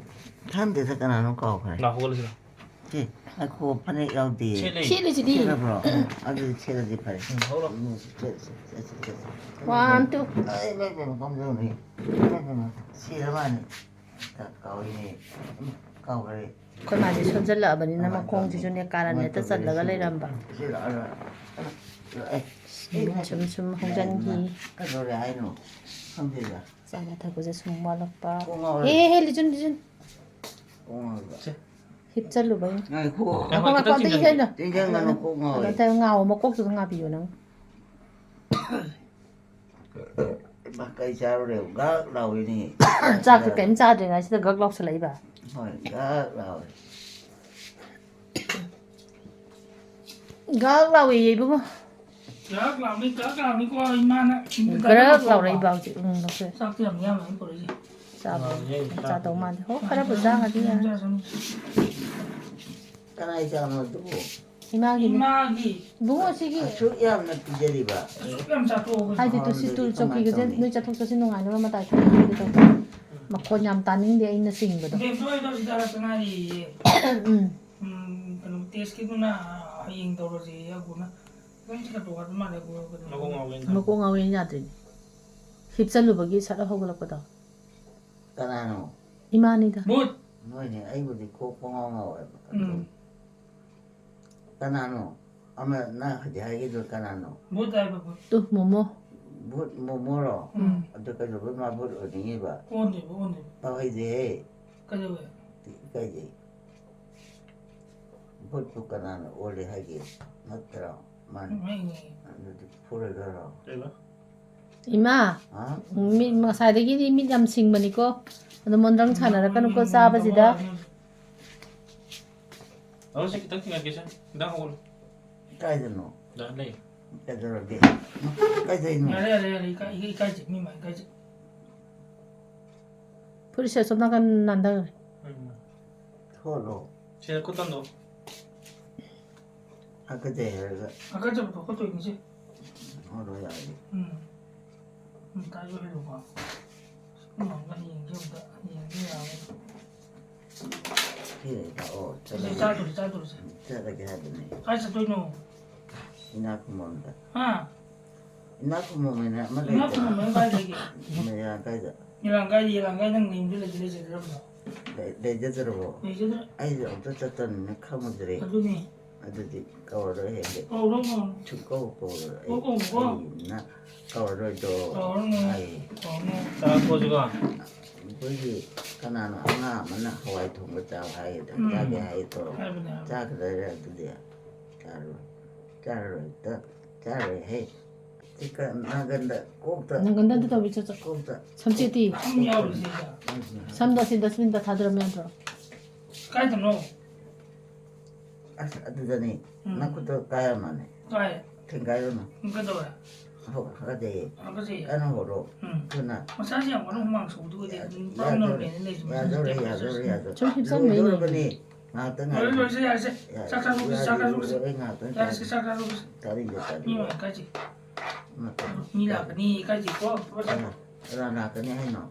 ꯈꯪꯗꯦꯗ ꯀꯅꯥꯅꯣ ꯀꯥꯎꯈ꯭ꯔꯦ꯫ ꯂꯥꯛ ꯍꯧꯒꯠꯂꯁꯤꯔ? ꯁꯤ ꯉꯥꯏꯈꯣ, ꯐꯅꯦꯛ ꯌꯥꯎꯗꯦ꯫ ꯁꯦꯠꯂꯦ꯫ ꯁꯦꯠꯂꯤꯁꯤꯗꯤ꯫ ꯁꯦꯠꯂꯕ꯭ꯔꯣ? ꯑꯗꯨꯗꯤ ꯁꯦꯠꯂꯗꯤ ꯐꯔꯦ꯫ ꯎꯝ, ꯍꯧꯔꯣ꯫ ꯎꯝ, ꯁꯦꯠ, ꯁꯦꯠ, ꯁꯦꯠ, ꯁꯦꯠ, ꯁꯦꯠ꯫ One, two. ꯑꯩ ꯃꯥꯏ ꯄꯦꯝꯃ ꯀꯝꯗꯧꯅꯤ? ꯏꯃꯥꯏ ꯄꯦꯝꯃ, ꯁꯤꯔ ꯃꯥꯅꯤ꯫ ꯀꯥꯎꯏꯅꯦ꯫ ꯎꯝ, ꯀꯥꯎꯈ꯭ꯔꯦ꯫ ꯑꯩꯈꯣꯏ ꯃꯥꯁꯦ ꯁꯣꯟꯖꯜꯂꯛꯑꯕꯅꯤꯅ ꯃꯈꯣꯡꯁꯤꯁꯨꯅꯦ ꯀꯥꯔꯟ ꯍꯦꯛꯇ ꯆꯜꯂꯒ ꯂꯩꯔꯝꯕ꯫ ꯁꯤꯔ, ꯑ, ꯑ, ꯑꯦ, ꯁꯨꯝ, ꯁꯨꯝ, ꯁꯨꯝ ꯍꯧꯖꯤꯟꯈꯤ꯫ ꯀꯩꯗꯧꯔꯦ ꯍꯥꯏꯅꯣ? ꯈꯪꯗꯦꯗ꯫ ꯆꯥꯕ ꯊꯛꯄꯁꯦ ꯁꯨꯝ ꯋꯥꯠꯂꯛꯄ꯫ ꯀꯣꯛ ꯉꯥꯎꯔꯦ꯫ ꯍꯦ, ꯍꯦ, ꯂꯤꯆꯨꯟ, ꯂꯤꯆꯨꯟ꯫ ꯀꯣꯛ ꯉꯥꯎꯔꯦꯕ꯫ ꯁꯦ꯫ ꯍꯤꯞꯆꯜꯂꯨꯕ ꯑꯩꯅ꯫ ꯉꯥꯏꯈꯣ꯫ ꯉꯥꯏꯈꯣ, ꯉꯥꯏꯈꯣ, ꯉꯥꯏꯈꯣ, ꯈꯤꯇꯪ ꯑꯝꯇ ꯆꯤꯡ- ꯏꯁꯩꯗꯣ꯫ ꯆꯤꯡꯖꯪꯒꯅꯨ, ꯀꯣꯛ ꯉꯥꯎꯋꯦ꯫ ꯑꯗꯣ ꯉꯥꯎ, ꯃꯀꯣꯛꯇꯨꯗ ꯉꯥꯕꯤꯌꯣ ꯅꯪ꯫ ꯏꯃꯥ, ꯀꯩ ꯆꯥꯔꯨꯔꯦ? ꯒꯥꯛ ꯂꯥꯎꯏꯅꯦ꯫ ꯆꯥꯛꯇꯣ ꯀꯩꯝ ꯆꯥꯗ꯭ꯔꯤꯉꯩꯁꯤꯗ ꯒꯛ ꯂꯥꯎꯁꯜꯂꯛꯏꯕ꯫ ꯍꯣꯏ, ꯒꯥꯛ ꯂꯥꯎꯏ꯫ ꯒꯛ ꯂꯥꯎꯏꯌꯦ ꯏꯕꯨꯡꯉꯣ꯫ ꯒ꯭ꯔꯛ ꯂꯥꯎꯅꯤ, ꯒ꯭ꯔꯛ ꯂꯥꯎꯅꯤꯀꯣ, ꯏꯃꯥꯅ ꯁꯤꯡꯗ ꯒ꯭ꯔꯛ ꯇꯩꯔꯒ ꯂꯥꯎꯔꯛꯏꯕ ꯍꯧꯖꯤꯛ꯫ ꯎꯝ, ꯂꯧꯊꯣꯛꯑꯦ꯫ ꯆꯥꯛꯇꯤ ꯌꯥꯝ ꯌꯥꯝꯅ ꯑꯩꯅ ꯄꯨꯔꯛꯏꯁꯦ꯫ ꯆꯥꯕ ꯆꯥꯗꯧ ꯃꯥꯟꯗꯦ꯫ ꯍꯣ, ꯈꯔꯕꯨ ꯆꯥꯒꯗꯤ ꯌꯥꯔꯦ꯫ ꯀꯅꯥꯏ ꯆꯥꯛꯅꯣ ꯑꯗꯨꯕꯨ? ꯏꯃꯥꯒꯤꯅꯦ꯫ ꯏꯃꯥꯒꯤ꯫ ꯏꯕꯨꯡꯉꯣ, ꯁꯤꯒꯤ ꯑꯁꯨꯛ ꯌꯥꯝꯅ ꯄꯤꯖꯔꯤꯕ꯫ ꯑꯁꯨꯛ ꯌꯥꯝ ꯆꯥꯊꯣꯛꯑꯒ꯫ ꯍꯥꯏꯗꯤ ꯇꯨ ꯁꯤ ꯇꯨ ꯍꯥꯎꯔꯝꯗ꯭ꯔꯗꯤ ꯆꯧꯀ꯭ꯔꯤꯒꯁꯦ ꯀꯃꯥꯏ ꯇꯧꯅꯤ? ꯅꯣꯏ ꯆꯠꯊꯣꯛ ꯆꯠꯁꯤꯟ ꯅꯨꯡꯉꯥꯏꯅꯕ ꯃꯇꯥꯏ ꯊꯝꯕꯤꯒꯦ ꯇꯧꯕ꯫ ꯃꯈꯣꯟ ꯌꯥꯝ ꯇꯥꯅꯤꯡꯗꯦ ꯑꯩꯅ ꯆꯤꯡꯕꯗꯣ꯫ ꯕꯦꯝꯇꯣꯏꯗꯣ ꯁꯤꯗ ꯍꯜꯂꯛꯇ ꯉꯥꯏꯔꯤꯌꯦ꯫ ꯎꯝ꯫ ꯎꯝ, ꯀꯩꯅꯣ, ꯇꯦꯁꯀꯤꯗꯨꯅ ꯍꯌꯦꯡ ꯇꯧꯔꯁꯦꯌꯦ, ꯑꯒꯨꯅ꯫ ꯈꯤꯇꯪ ꯊꯤꯒꯠꯄ ꯋꯥꯠꯄ ꯃꯥꯜꯂꯦ, ꯑꯒꯨ, ꯀꯩꯅꯣ꯫ ꯃꯀꯣꯛ ꯉꯥꯎꯋꯦꯅ ꯃꯀꯣꯛ ꯉꯥꯎꯋꯦꯅ ꯌꯥꯗ꯭ꯔꯤꯅꯦ꯫ ꯍꯤꯞꯆꯜꯂꯨꯕꯒꯤ ꯁꯠ ꯍꯧꯒꯠꯂꯛꯄꯗꯣ꯫ ꯀꯅꯥꯅꯣ? ꯏꯃꯥꯅꯤꯗ꯫ ꯃꯨꯠ! ꯅꯣꯏꯅꯦ, ꯑꯩꯕꯨꯗꯤ ꯀꯣꯛ ꯄꯉꯥꯎ ꯉꯥꯎꯋꯦꯕ꯫ ꯎꯝ꯫ ꯀꯅꯥꯅꯣ? ꯑꯃ ꯅꯪ ꯍꯧꯖꯤꯛ ꯍꯥꯏꯒꯤꯗꯨ ꯀꯅꯥꯅꯣ? ꯚꯨꯠ ꯍꯥꯏꯕ ꯚꯨꯠ꯫ ꯇꯨ, ꯃꯣꯃꯣ꯫ ꯚꯨꯠ ꯃꯣꯃꯣꯔꯣ? ꯎꯝ꯫ ꯑꯗꯨ ꯀꯩꯗꯧꯕꯩ ꯃꯥ ꯚꯨꯠ ꯑꯣꯏꯅꯤꯡꯉꯤꯕ? ꯑꯣꯟꯗꯣꯏꯕ, ꯑꯣꯟꯗꯣꯏꯕ꯫ ꯇꯧꯍꯩꯗꯦꯍꯦ꯫ ꯀꯩꯗꯧꯋꯦ? ꯏꯀꯥꯏꯖꯩ꯫ ꯚꯨꯠꯄꯨ ꯀꯅꯥꯅ ꯑꯣꯜꯂꯦ ꯍꯥꯏꯒꯦ? ꯅꯠꯇ꯭ꯔꯣ? ꯃꯥꯅꯤ꯫ ꯎꯝ, ꯎꯝ, ꯎꯝ꯫ ꯑꯗꯨꯗꯤ ꯐꯨꯔꯗꯣꯏꯔꯣ? ꯀꯩꯕ? ꯏꯃꯥ, ꯍꯥ? ꯃꯤꯠ, ꯉꯁꯥꯏꯗꯒꯤꯗꯤ ꯃꯤꯠ ꯌꯥꯝ ꯁꯤꯡꯕꯅꯤꯀꯣ꯫ ꯑꯗꯣ ꯃꯣꯟꯗ꯭ꯔꯪ ꯁꯥꯟꯅꯔꯛꯀꯅꯨꯀꯣ ꯆꯥꯕꯁꯤꯗ꯫ ꯑꯗꯣ ꯁꯤ ꯈꯤꯇꯪ ꯊꯤꯡꯒꯠꯀꯦꯁꯦ꯫ ꯈꯤꯇꯪ ꯍꯧꯒꯠꯂꯣ꯫ ꯀꯥꯏꯗꯅꯣ? ꯗꯥ ꯂꯩ꯫ ꯀꯩꯗꯧꯔꯒꯦ? ꯀꯩꯗꯧꯔꯤꯅꯣ? ꯌꯥꯔꯦ, ꯌꯥꯔꯦ, ꯌꯥꯔꯦ, ꯏꯀꯥꯏ-, ꯏꯀꯥꯏꯖꯩ, ꯃꯤ ꯃꯥꯡ ꯏꯀꯥꯏꯖꯩ꯫ ꯐꯨꯔꯤꯠꯁꯦ ꯑꯁꯣꯝ ꯅꯥꯀꯟ ꯅꯥꯟꯊꯈ꯭ꯔꯦ꯫ ꯎꯝ꯫ ꯊꯣꯛꯍꯜꯂꯣ꯫ ꯁꯤꯗ ꯈꯨꯠ ꯊꯝꯗꯣꯛꯑꯣ꯫ ꯍꯥꯀꯠꯆꯩ ꯍꯥꯏꯔꯒ꯫ ꯍꯥꯀꯠꯆꯕꯗꯣ ꯈꯣꯠꯇꯣꯏꯅꯤꯁꯦ꯫ ꯊꯣꯛꯍꯜꯂꯣ ꯌꯥꯔꯗꯤ꯫ ꯎꯝ꯫ ꯎꯝ, ꯇꯥꯏ ꯑꯣꯏꯍꯜꯂꯨꯀꯣ꯫ ꯁꯤ ꯃꯃꯥꯡꯗ ꯌꯦꯡꯒꯦ ꯑꯝꯇ, ꯌꯦꯡꯒꯦ ꯌꯥꯕ꯭ꯔꯥ? ꯁꯤ ꯂꯥꯛꯑꯣ, ꯁꯤꯁꯦ ꯆꯠꯂꯒꯦ꯫ ꯆꯥꯗꯣꯔꯤ, ꯆꯥꯗꯣꯔꯤꯁꯦ꯫ ꯆꯠꯂꯒꯦ ꯍꯥꯏꯕꯅꯦ꯫ ꯀꯥꯏ ꯆꯠꯇꯣꯏꯅꯣ? ꯏꯅꯥꯛ ꯈꯨꯟꯕꯝꯗ꯫ ꯍꯥ? ꯏꯅꯥꯛ ꯈꯨꯟꯕꯝ ꯍꯥꯏꯅ ꯑꯃ ꯏꯅꯥꯛ ꯂꯩꯇ꯭ꯔꯣ? ꯈꯨꯟꯕꯝ ꯍꯥꯏꯅ ꯀꯥꯏ ꯂꯩꯒꯦ? ꯃꯣꯏꯔꯥꯡ ꯀꯥꯏꯗ? ꯌꯦꯂꯥꯡ ꯀꯥꯏ, ꯌꯦꯂꯥꯡ ꯀꯥꯏ ꯅꯪ ꯅꯌꯨꯝꯗ ꯂꯩꯗꯤ ꯂꯩꯖꯗ꯭ꯔꯕꯣ? ꯂꯩ-, ꯂꯩꯖꯗ꯭ꯔꯕꯣ? ꯂꯩꯖꯗ꯭ꯔꯦ꯫ ꯑꯩꯁꯨ ꯑꯝꯇ ꯆꯠꯇꯕꯅꯤꯅ ꯈꯪꯉꯨꯗ꯭ꯔꯦ꯫ ꯑꯗꯨꯅꯤ꯫ ꯑꯗꯨꯗꯤ ꯀꯧꯔꯔꯣꯏ ꯍꯦꯛ꯫ ꯀꯧꯔꯣ, ꯀꯧꯔꯣ꯫ ꯁꯨꯡꯀꯧ ꯀꯧꯔꯔꯣꯏ꯫ ꯑꯩ, ꯀꯧ, ꯀꯧ, ꯀꯧ꯫ ꯑꯩꯅ ꯀꯧꯔꯔꯣꯏꯗꯣ ꯀꯧꯔꯅꯨ꯫ ꯍꯥꯏꯌꯦ꯫ ꯀꯧꯔꯅꯨ꯫ ꯆꯥꯛ ꯇꯣꯛꯑꯁꯤꯀꯣ꯫ ꯑꯩꯈꯣꯏꯒꯤ ꯀꯅꯥꯅꯣ ꯑꯉꯥꯡ ꯑꯃꯅ ꯍꯋꯥꯏ ꯊꯣꯡꯕ ꯆꯥꯎ ꯍꯥꯏꯌꯦ, ꯎꯝ꯫ ꯆꯥꯒꯦ ꯍꯥꯏꯌꯦ ꯇꯧꯔꯣ꯫ ꯍꯥꯏꯕꯅꯦ, ꯍꯥꯏꯕꯅꯦ꯫ ꯆꯥꯈꯤꯗꯣꯏꯔꯦ ꯑꯗꯨꯗꯤ? ꯆꯥꯔꯣꯏ꯫ ꯆꯥꯔꯔꯣꯏ꯫ ꯇ-, ꯆꯥꯔꯣꯏꯍꯦ꯫ ꯁꯤ ꯀ-, ꯅꯥꯒꯟꯗ ꯀꯣꯛꯇ, ꯅꯥꯒꯟꯗ ꯑꯗꯨ ꯇꯧꯕꯤ ꯆꯠ, ꯆꯠ꯫ ꯀꯣꯛꯇ꯫ ꯁꯝꯆꯦꯠꯇꯤ? ꯁꯝ ꯌꯥꯎꯔꯤꯁꯦ ꯁꯤꯗ꯫ ꯎꯝ꯫ ꯁꯝꯗꯣ ꯑꯁꯤ dustbin-ꯗ ꯊꯥꯗꯔꯝ ꯌꯥꯗ꯭ꯔꯣ? ꯀꯥꯏꯗꯅꯣ? ꯑꯁ, ꯑꯗꯨꯗꯅꯤ꯫ ꯎꯝ꯫ ꯅꯈꯨꯠꯇꯣ ꯀꯥꯏꯔꯝꯃꯅꯤ꯫ ꯀꯥꯏ? ꯊꯦꯡꯒꯥꯏꯔꯨꯅꯨ꯫ ꯎꯝ, ꯀꯩꯗꯧꯔꯦ? ꯍꯧ-, ꯍꯥꯀꯠꯆꯩꯌꯦ꯫ ꯍꯥꯀꯠꯆꯩꯌꯦ꯫ ꯀꯟꯅ ꯍꯧꯔꯣ꯫ ꯎꯝ꯫ ꯊꯨꯅ꯫ ꯃꯁꯥꯁꯦ ꯌꯥꯝ ꯀꯟꯅ ꯍꯨꯃꯥꯡ ꯁꯧꯕꯗꯨ ꯑꯣꯏꯗꯦ꯫ ꯌꯥ-, ꯑꯗꯨꯝ ꯌꯥꯗꯧꯔꯦ, ꯄꯨꯔꯥ normal ꯅꯦ ꯂꯩꯔꯤꯁꯦ꯫ ꯌꯥꯗꯧꯔꯦ, ꯃꯁꯥꯁꯦ ꯌꯥꯗꯧꯔꯦ, ꯌꯥꯝ ꯌꯥꯗꯧꯔꯦ꯫ ꯁꯨꯝ ꯍꯤꯞꯆꯟꯕꯩꯅꯦ꯫ ꯂꯣꯏꯗꯧꯔꯕꯅꯤ꯫ ꯉꯥꯏꯍꯥꯛꯇꯪ ꯂꯣꯏꯔꯦ, ꯉꯥꯏꯈꯣ꯫ ꯂꯣꯏꯔꯦ, ꯌꯥꯔꯦꯁꯦ꯫ ꯌꯥ-, ꯆꯥꯛ ꯆꯥꯊꯣꯛꯁꯤ, ꯌꯥꯗꯦ, ꯆꯥꯛ ꯆꯥꯊꯣꯛꯁꯤ꯫ ꯂꯣꯏꯔꯦ, ꯉꯥꯏꯍꯥꯛꯇꯪ ꯌꯥꯔꯦꯁꯦ, ꯆꯥꯁꯤ꯫ ꯆꯥꯛ ꯆꯥꯊꯣꯛꯁꯤ꯫ ꯇꯥꯅꯤꯡꯗꯦ, ꯃꯤ ꯇꯥꯅꯤꯡꯗꯦ꯫ ꯃꯌꯥꯝ ꯀꯥꯏꯁꯤ꯫ ꯃꯇꯝ꯫ ꯃꯤ ꯂꯥꯛꯀꯅꯤ ꯀꯥꯏꯁꯤ ꯀꯣ꯫ ꯀꯅꯥ, ꯀꯅꯥ ꯂꯥꯛꯀꯅꯤ ꯍꯥꯏꯅꯣ?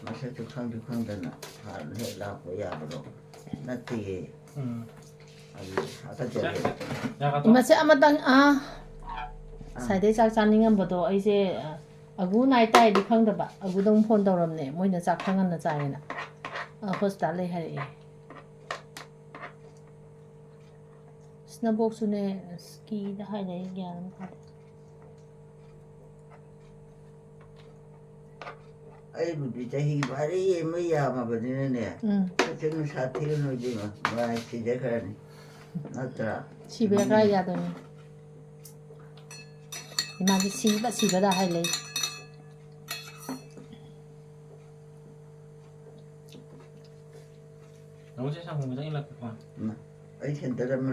ꯃꯁꯛꯁꯨ ꯈꯪꯁꯨ ꯈꯪꯗꯅ ꯍꯥꯟꯅ ꯍꯦꯛ ꯂꯥꯛꯄ ꯌꯥꯕ꯭ꯔꯣ? ꯅꯠꯇꯦꯌꯦ꯫ ꯎꯝ꯫ ꯑꯗꯨ ꯍꯥꯀꯠꯆꯔꯦ꯫ ꯌꯥꯒꯗ꯭ꯔꯣ? ꯏꯃꯥꯁꯦ ꯑꯃꯇꯪ ꯑꯥ ꯑꯥ꯫ ꯉꯁꯥꯏꯗꯩ ꯆꯥꯛ ꯆꯥꯅꯤꯡꯉꯝꯕꯗꯣ ꯑꯩꯁꯦ, ꯑ, ꯑꯒꯨ ꯅꯥꯏ ꯇꯥꯏꯗꯤ ꯈꯪꯗꯕ, ꯑꯒꯨꯗ ꯑꯃꯨꯛ ꯐꯣꯟ ꯇꯧꯔꯝꯅꯦ, ꯃꯣꯏꯅ ꯆꯥꯛ ꯈꯔ ꯉꯟꯅ ꯆꯥꯏꯌꯦꯅ꯫ ꯑ, ꯍꯣꯁꯄꯤꯇꯥꯜ ꯂꯩ ꯍꯥꯏꯔꯛꯑꯦ꯫ ꯁꯤꯅꯕꯣꯛꯁꯨꯅꯦ, ꯑꯁ, ꯀꯤꯗ ꯍꯥꯏꯔꯛꯑꯦ, ꯒ꯭ꯌꯥꯟ ꯑꯃ ꯇꯥꯗꯦ꯫ ꯑꯩꯕꯨꯗꯤ ꯆꯍꯤ ꯐꯥꯔꯦ, ꯌꯦꯡꯕ ꯌꯥꯝꯃꯕꯅꯤꯅꯅꯦ꯫ ꯎꯝ꯫ ꯈꯤꯇꯪ ꯁꯥꯊꯤꯔꯅꯨ ꯏꯕꯦꯝꯃ, ꯃꯔꯥꯏ ꯁꯤꯖꯈ꯭ꯔꯅꯤ꯫ ꯅꯠꯇ꯭ꯔꯥ? ꯁꯤꯕ ꯀꯥꯏ ꯌꯥꯗꯣꯏꯅꯣ? ꯏꯃꯥꯁꯦ ꯁꯤꯕ ꯁꯤꯕꯗ ꯍꯥꯏ ꯂꯩ꯫ ꯅꯪꯁꯦ ꯁꯪꯒꯣꯝ ꯈꯤꯇꯪ ꯏꯜꯂꯛꯀꯦꯀꯣ꯫ ꯎꯝ꯫ ꯑꯩ ꯁꯦꯟꯇꯔ ꯑꯃ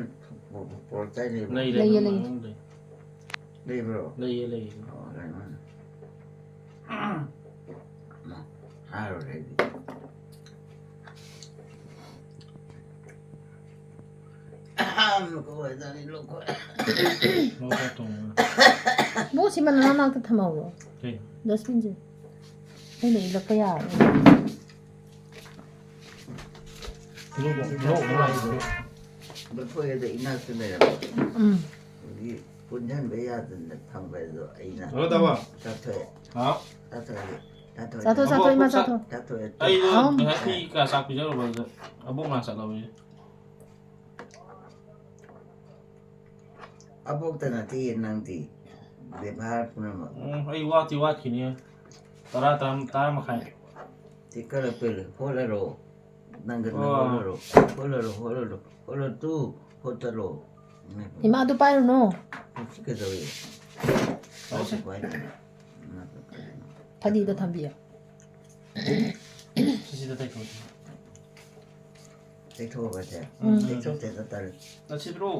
ꯄꯣꯔꯛꯇꯥꯏ ꯂꯩꯕ꯭ꯔꯣ? ꯂꯩ, ꯂꯩꯌꯦ, ꯂꯩ, ꯂꯩꯌꯦ꯫ ꯃꯅꯨꯡꯗ ꯂꯩ꯫ ꯂꯩꯕ꯭ꯔꯣ? ꯂꯩꯌꯦ, ꯂꯩꯌꯦ꯫ ꯑꯣ, ꯂꯩꯕ꯭ꯔꯣ? ꯃꯥ, ꯍꯥꯏꯔꯨꯔꯦ ꯑꯩꯗꯤ꯫ ꯑꯍꯥꯟꯕ ꯀꯧꯔꯦ, ꯂꯣꯛ ꯈꯨꯔꯦ꯫ ꯃꯣꯔꯣꯛ ꯈꯔ ꯊꯣꯡꯉꯒ꯫ ꯕꯣ, ꯁꯤ ꯃꯅꯥ ꯅꯅꯥꯛꯇ ꯊꯝꯍꯧꯔꯣ꯫ ꯀꯩ? ꯗꯁꯕꯤꯟꯁꯦ꯫ ꯑꯩꯅ ꯏꯜꯂꯛꯄ ꯌꯥꯔꯣꯏ꯫ ꯃꯣꯔꯣꯛ, ꯃꯣꯔꯣꯛ ꯑꯃ ꯂꯥꯛꯑꯦ꯫ ꯂꯧꯊꯣꯛꯑꯦꯗ ꯏꯅꯥꯛꯇ ꯂꯩꯔꯝꯕ꯫ ꯎꯝ꯫ ꯑꯗꯒꯤ ꯄꯨꯟꯁꯤꯟꯕ ꯌꯥꯗꯅ ꯊꯝꯕꯗꯣ ꯑꯩꯅ ꯍꯜꯂꯣ, ꯇꯥꯃꯣ꯫ ꯆꯥꯊꯣꯛꯑꯦ꯫ ꯍꯥꯎ꯫ ꯆꯥꯊꯣꯛꯑꯦ꯫ ꯆꯥꯊꯣꯛꯑꯦ꯫ ꯆꯥꯊꯣꯛ, ꯆꯥꯊꯣꯛ, ꯏꯃꯥ, ꯆꯥꯊꯣꯛ꯫ ꯆꯥꯊꯣꯛꯑꯦ꯫ ꯑꯩꯗꯣ ꯍꯥꯎ꯫ ꯉꯁꯤ ꯀꯌꯥ ꯆꯥꯛ ꯄꯤꯖꯔꯨꯕ ꯑꯗꯨꯗ ꯑꯕꯣꯛ ꯃꯅꯥꯛ ꯆꯠꯂꯕ ꯑꯩꯁꯦ꯫ ꯑꯕꯣꯛꯇ ꯅꯠꯇꯦ ꯅꯪꯗꯤ꯫ ꯕꯦꯕꯥꯔ ꯄꯨꯝꯅꯃꯛ꯫ ꯎꯝ, ꯑꯩ ꯋꯥꯠꯇꯤ ꯋꯥꯠꯈꯤꯅꯤ꯫ ꯇꯔꯥ, ꯇꯔꯥ, ꯇꯔꯥ ꯃꯈꯥꯏ꯫ ꯁꯤ ꯀꯔꯛꯄꯩ ꯍꯣꯠꯂꯔꯣ꯫ ꯅꯪꯒ ꯅꯪ ꯑꯣ꯫ ꯍꯣꯠꯂꯔꯣ꯫ ꯍꯣꯠꯂꯔꯣ, ꯍꯣꯠꯂꯔꯣ꯫ ꯍꯣꯠꯂꯣ ꯇꯨ, ꯍꯣꯠꯇꯔꯣ꯫ ꯏꯃꯥ, ꯑꯗꯨ ꯄꯥꯏꯔꯨꯅꯨ꯫ ꯁꯤ ꯀꯩꯗꯧꯏ? ꯇꯧꯁꯦ꯫ ꯄꯥꯏꯗꯅ꯫ ꯐꯗꯤꯗ ꯊꯝꯕꯤꯌꯣ꯫ ꯁꯤꯁꯤꯗ ꯇꯩꯊꯣꯛꯑꯁꯤ꯫ ꯇꯩꯊꯣꯛꯑꯒꯁꯦ꯫ ꯎꯝ꯫ ꯇꯩꯊꯣꯛꯇꯦꯗ ꯇꯜꯂꯦ꯫ ꯅꯠꯁꯤꯠꯇ꯭ꯔꯣ?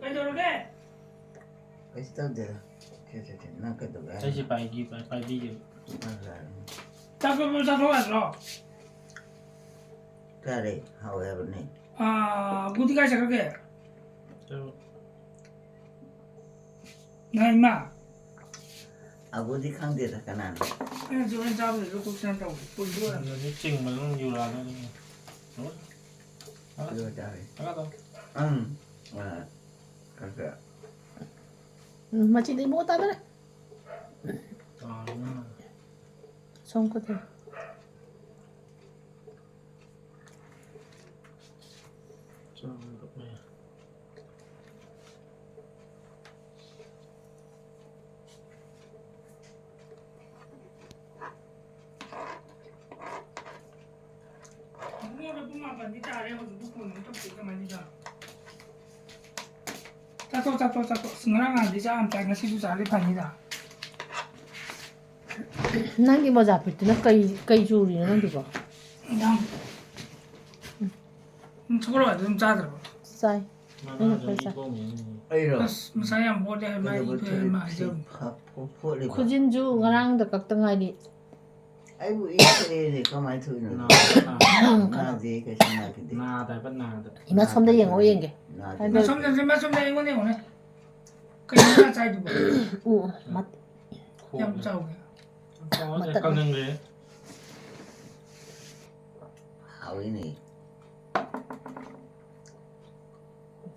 ꯀꯩꯗꯧꯔꯒꯦ? ꯀꯩꯁꯨ ꯇꯧꯗꯦꯗ꯫ ꯁꯦ, ꯁꯦ, ꯁꯦ, ꯅꯪ ꯀꯩꯗꯧꯒꯦ ꯑꯩꯁꯦ ꯍꯥꯏꯅꯣ? ꯄꯥꯏꯒꯤ ꯄꯥꯏ ꯄꯥꯏꯕꯤꯒꯦ꯫ ꯅꯪ ꯆꯥꯔꯣ꯫ ꯆꯥꯛ ꯆꯥꯛ ꯆꯥꯊꯣꯛ ꯌꯥꯗ꯭ꯔꯣ? ꯆꯥꯔꯦ, ꯍꯥꯎꯋꯦ ꯍꯥꯏꯕꯅꯦ꯫ ꯑꯥ, ꯕꯨꯗꯤ ꯀꯥꯏ ꯆꯠꯈ꯭ꯔꯒꯦ? ꯆꯥꯔꯣ꯫ ꯅꯥꯏꯃ꯫ ꯑꯕꯨꯗꯤ ꯈꯪꯗꯦꯗ ꯀꯅꯥꯅꯣ꯫ ꯑꯩꯅ ꯆꯨꯔꯦꯟ ꯆꯥꯕꯗꯨꯗ ꯀꯣꯛ ꯆꯥꯅ ꯇꯧꯕ꯫ ꯄꯨꯟꯗꯨ ꯑꯣꯏꯔꯝꯅꯤ꯫ ꯑꯗꯨꯗꯤ ꯆꯤꯡꯕ ꯑꯗꯨꯝ ꯌꯨꯔꯥꯗ ꯑꯗꯨꯝ꯫ ꯑꯗꯨ ꯆꯥꯔꯦ꯫ ꯇꯥꯒꯗꯧ꯫ ꯎꯝ꯫ ꯑꯥ, ꯈꯔ ꯈꯔ꯫ ꯎꯝ, ꯃꯆꯤꯗꯤ ꯏꯕꯣ ꯇꯥꯗ꯭ꯔꯦ꯫ ꯇꯥꯔꯦ꯫ ꯁꯣꯝ ꯈꯨꯠꯇ꯫ ꯆꯥꯕ꯫ ꯏꯕꯨꯡꯉꯣꯗꯣ ꯄꯨꯡ ꯃꯥꯄꯟꯗꯤ ꯇꯥꯔꯦ, ꯍꯧꯖꯤꯛꯄꯨ ꯐꯣꯟ ꯑꯃ ꯇꯧꯗꯦ, ꯀꯃꯥꯏꯅ ꯇꯧꯔꯤꯅꯣ? ꯆꯥꯊꯣꯛ, ꯆꯥꯊꯣꯛ, ꯆꯥꯊꯣꯛ꯫ ꯑꯁ, ꯉꯔꯥꯡ ꯅꯍꯥꯟꯗꯤ ꯆꯥ ꯑꯃ ꯆꯥꯏ, ꯉꯁꯤꯁꯨ ꯆꯥꯔꯗꯤ ꯐꯅꯤꯗ꯫ ꯅꯪꯒꯤ ꯃꯣꯖꯥ ꯐꯨꯔꯤꯠꯇꯨꯅ ꯀꯩ ꯀꯩ ꯆꯨꯔꯤꯅꯣ ꯅꯪꯒꯤꯕꯣ? ꯏꯟꯖꯥꯡ꯫ ꯎꯝ, ꯁꯒꯣꯜ ꯍꯋꯥꯏꯗꯨ ꯑꯗꯨꯝ ꯆꯥꯗ꯭ꯔꯕꯣ? ꯆꯥꯏ꯫ ꯃꯅꯥꯁꯨ ꯃꯤ ꯊꯣꯡꯉꯦ꯫ ꯑꯩꯔꯣ? ꯑꯁ, ꯃꯁꯥ ꯌꯥꯝ ꯃꯣꯠꯂꯦ ꯍꯥꯏ, ꯃꯥ ꯏ ꯀꯩꯗꯧꯕ ꯊꯣꯛꯑꯦ ꯍꯥꯏ, ꯃꯥ ꯊꯣꯛꯑꯦ? ꯍꯥꯏꯖꯕ꯫ ꯐ-, ꯐ-, ꯐꯣꯠꯂꯤꯕ? ꯈꯨꯖꯤꯟꯁꯨ ꯉꯔꯥꯡꯗ ꯀꯛꯇ ꯉꯥꯏꯔꯤ꯫ ꯑꯩꯕꯨ ꯏ ꯊꯣꯛꯑꯦꯅꯦ, ꯀꯃꯥꯏꯅ ꯊꯣꯛꯏꯅꯣ? ꯅꯥꯗ ꯅꯥꯗ꯫ ꯅꯥꯗꯦ, ꯀꯩꯁꯨ ꯅꯥꯈꯤꯗꯦ꯫ ꯅꯥꯗ ꯍꯥꯏꯕ ꯅꯥꯗ꯫ ꯏꯃꯥ ꯁꯣꯝꯗ ꯌꯦꯡꯉꯣ ꯌꯦꯡꯒꯦ꯫ ꯅꯥꯗꯦ꯫ ꯍꯥꯏꯗꯣ- ꯃꯁꯣꯝꯗ, ꯃꯁꯣꯝꯗ ꯑꯩꯉꯣꯟꯗ ꯌꯦꯡꯉꯨꯅꯦ꯫ ꯀꯩꯅꯣ ꯉꯥ ꯆꯥꯏꯗꯨꯕꯣ? ꯎ, ꯃꯠ-, ꯌꯥꯝ ꯆꯥꯎꯒꯦ꯫ ꯆꯥꯎꯔꯦ, ꯀꯪꯍꯟꯈ꯭ꯔꯦ꯫ ꯍꯥꯎꯏꯅꯦ꯫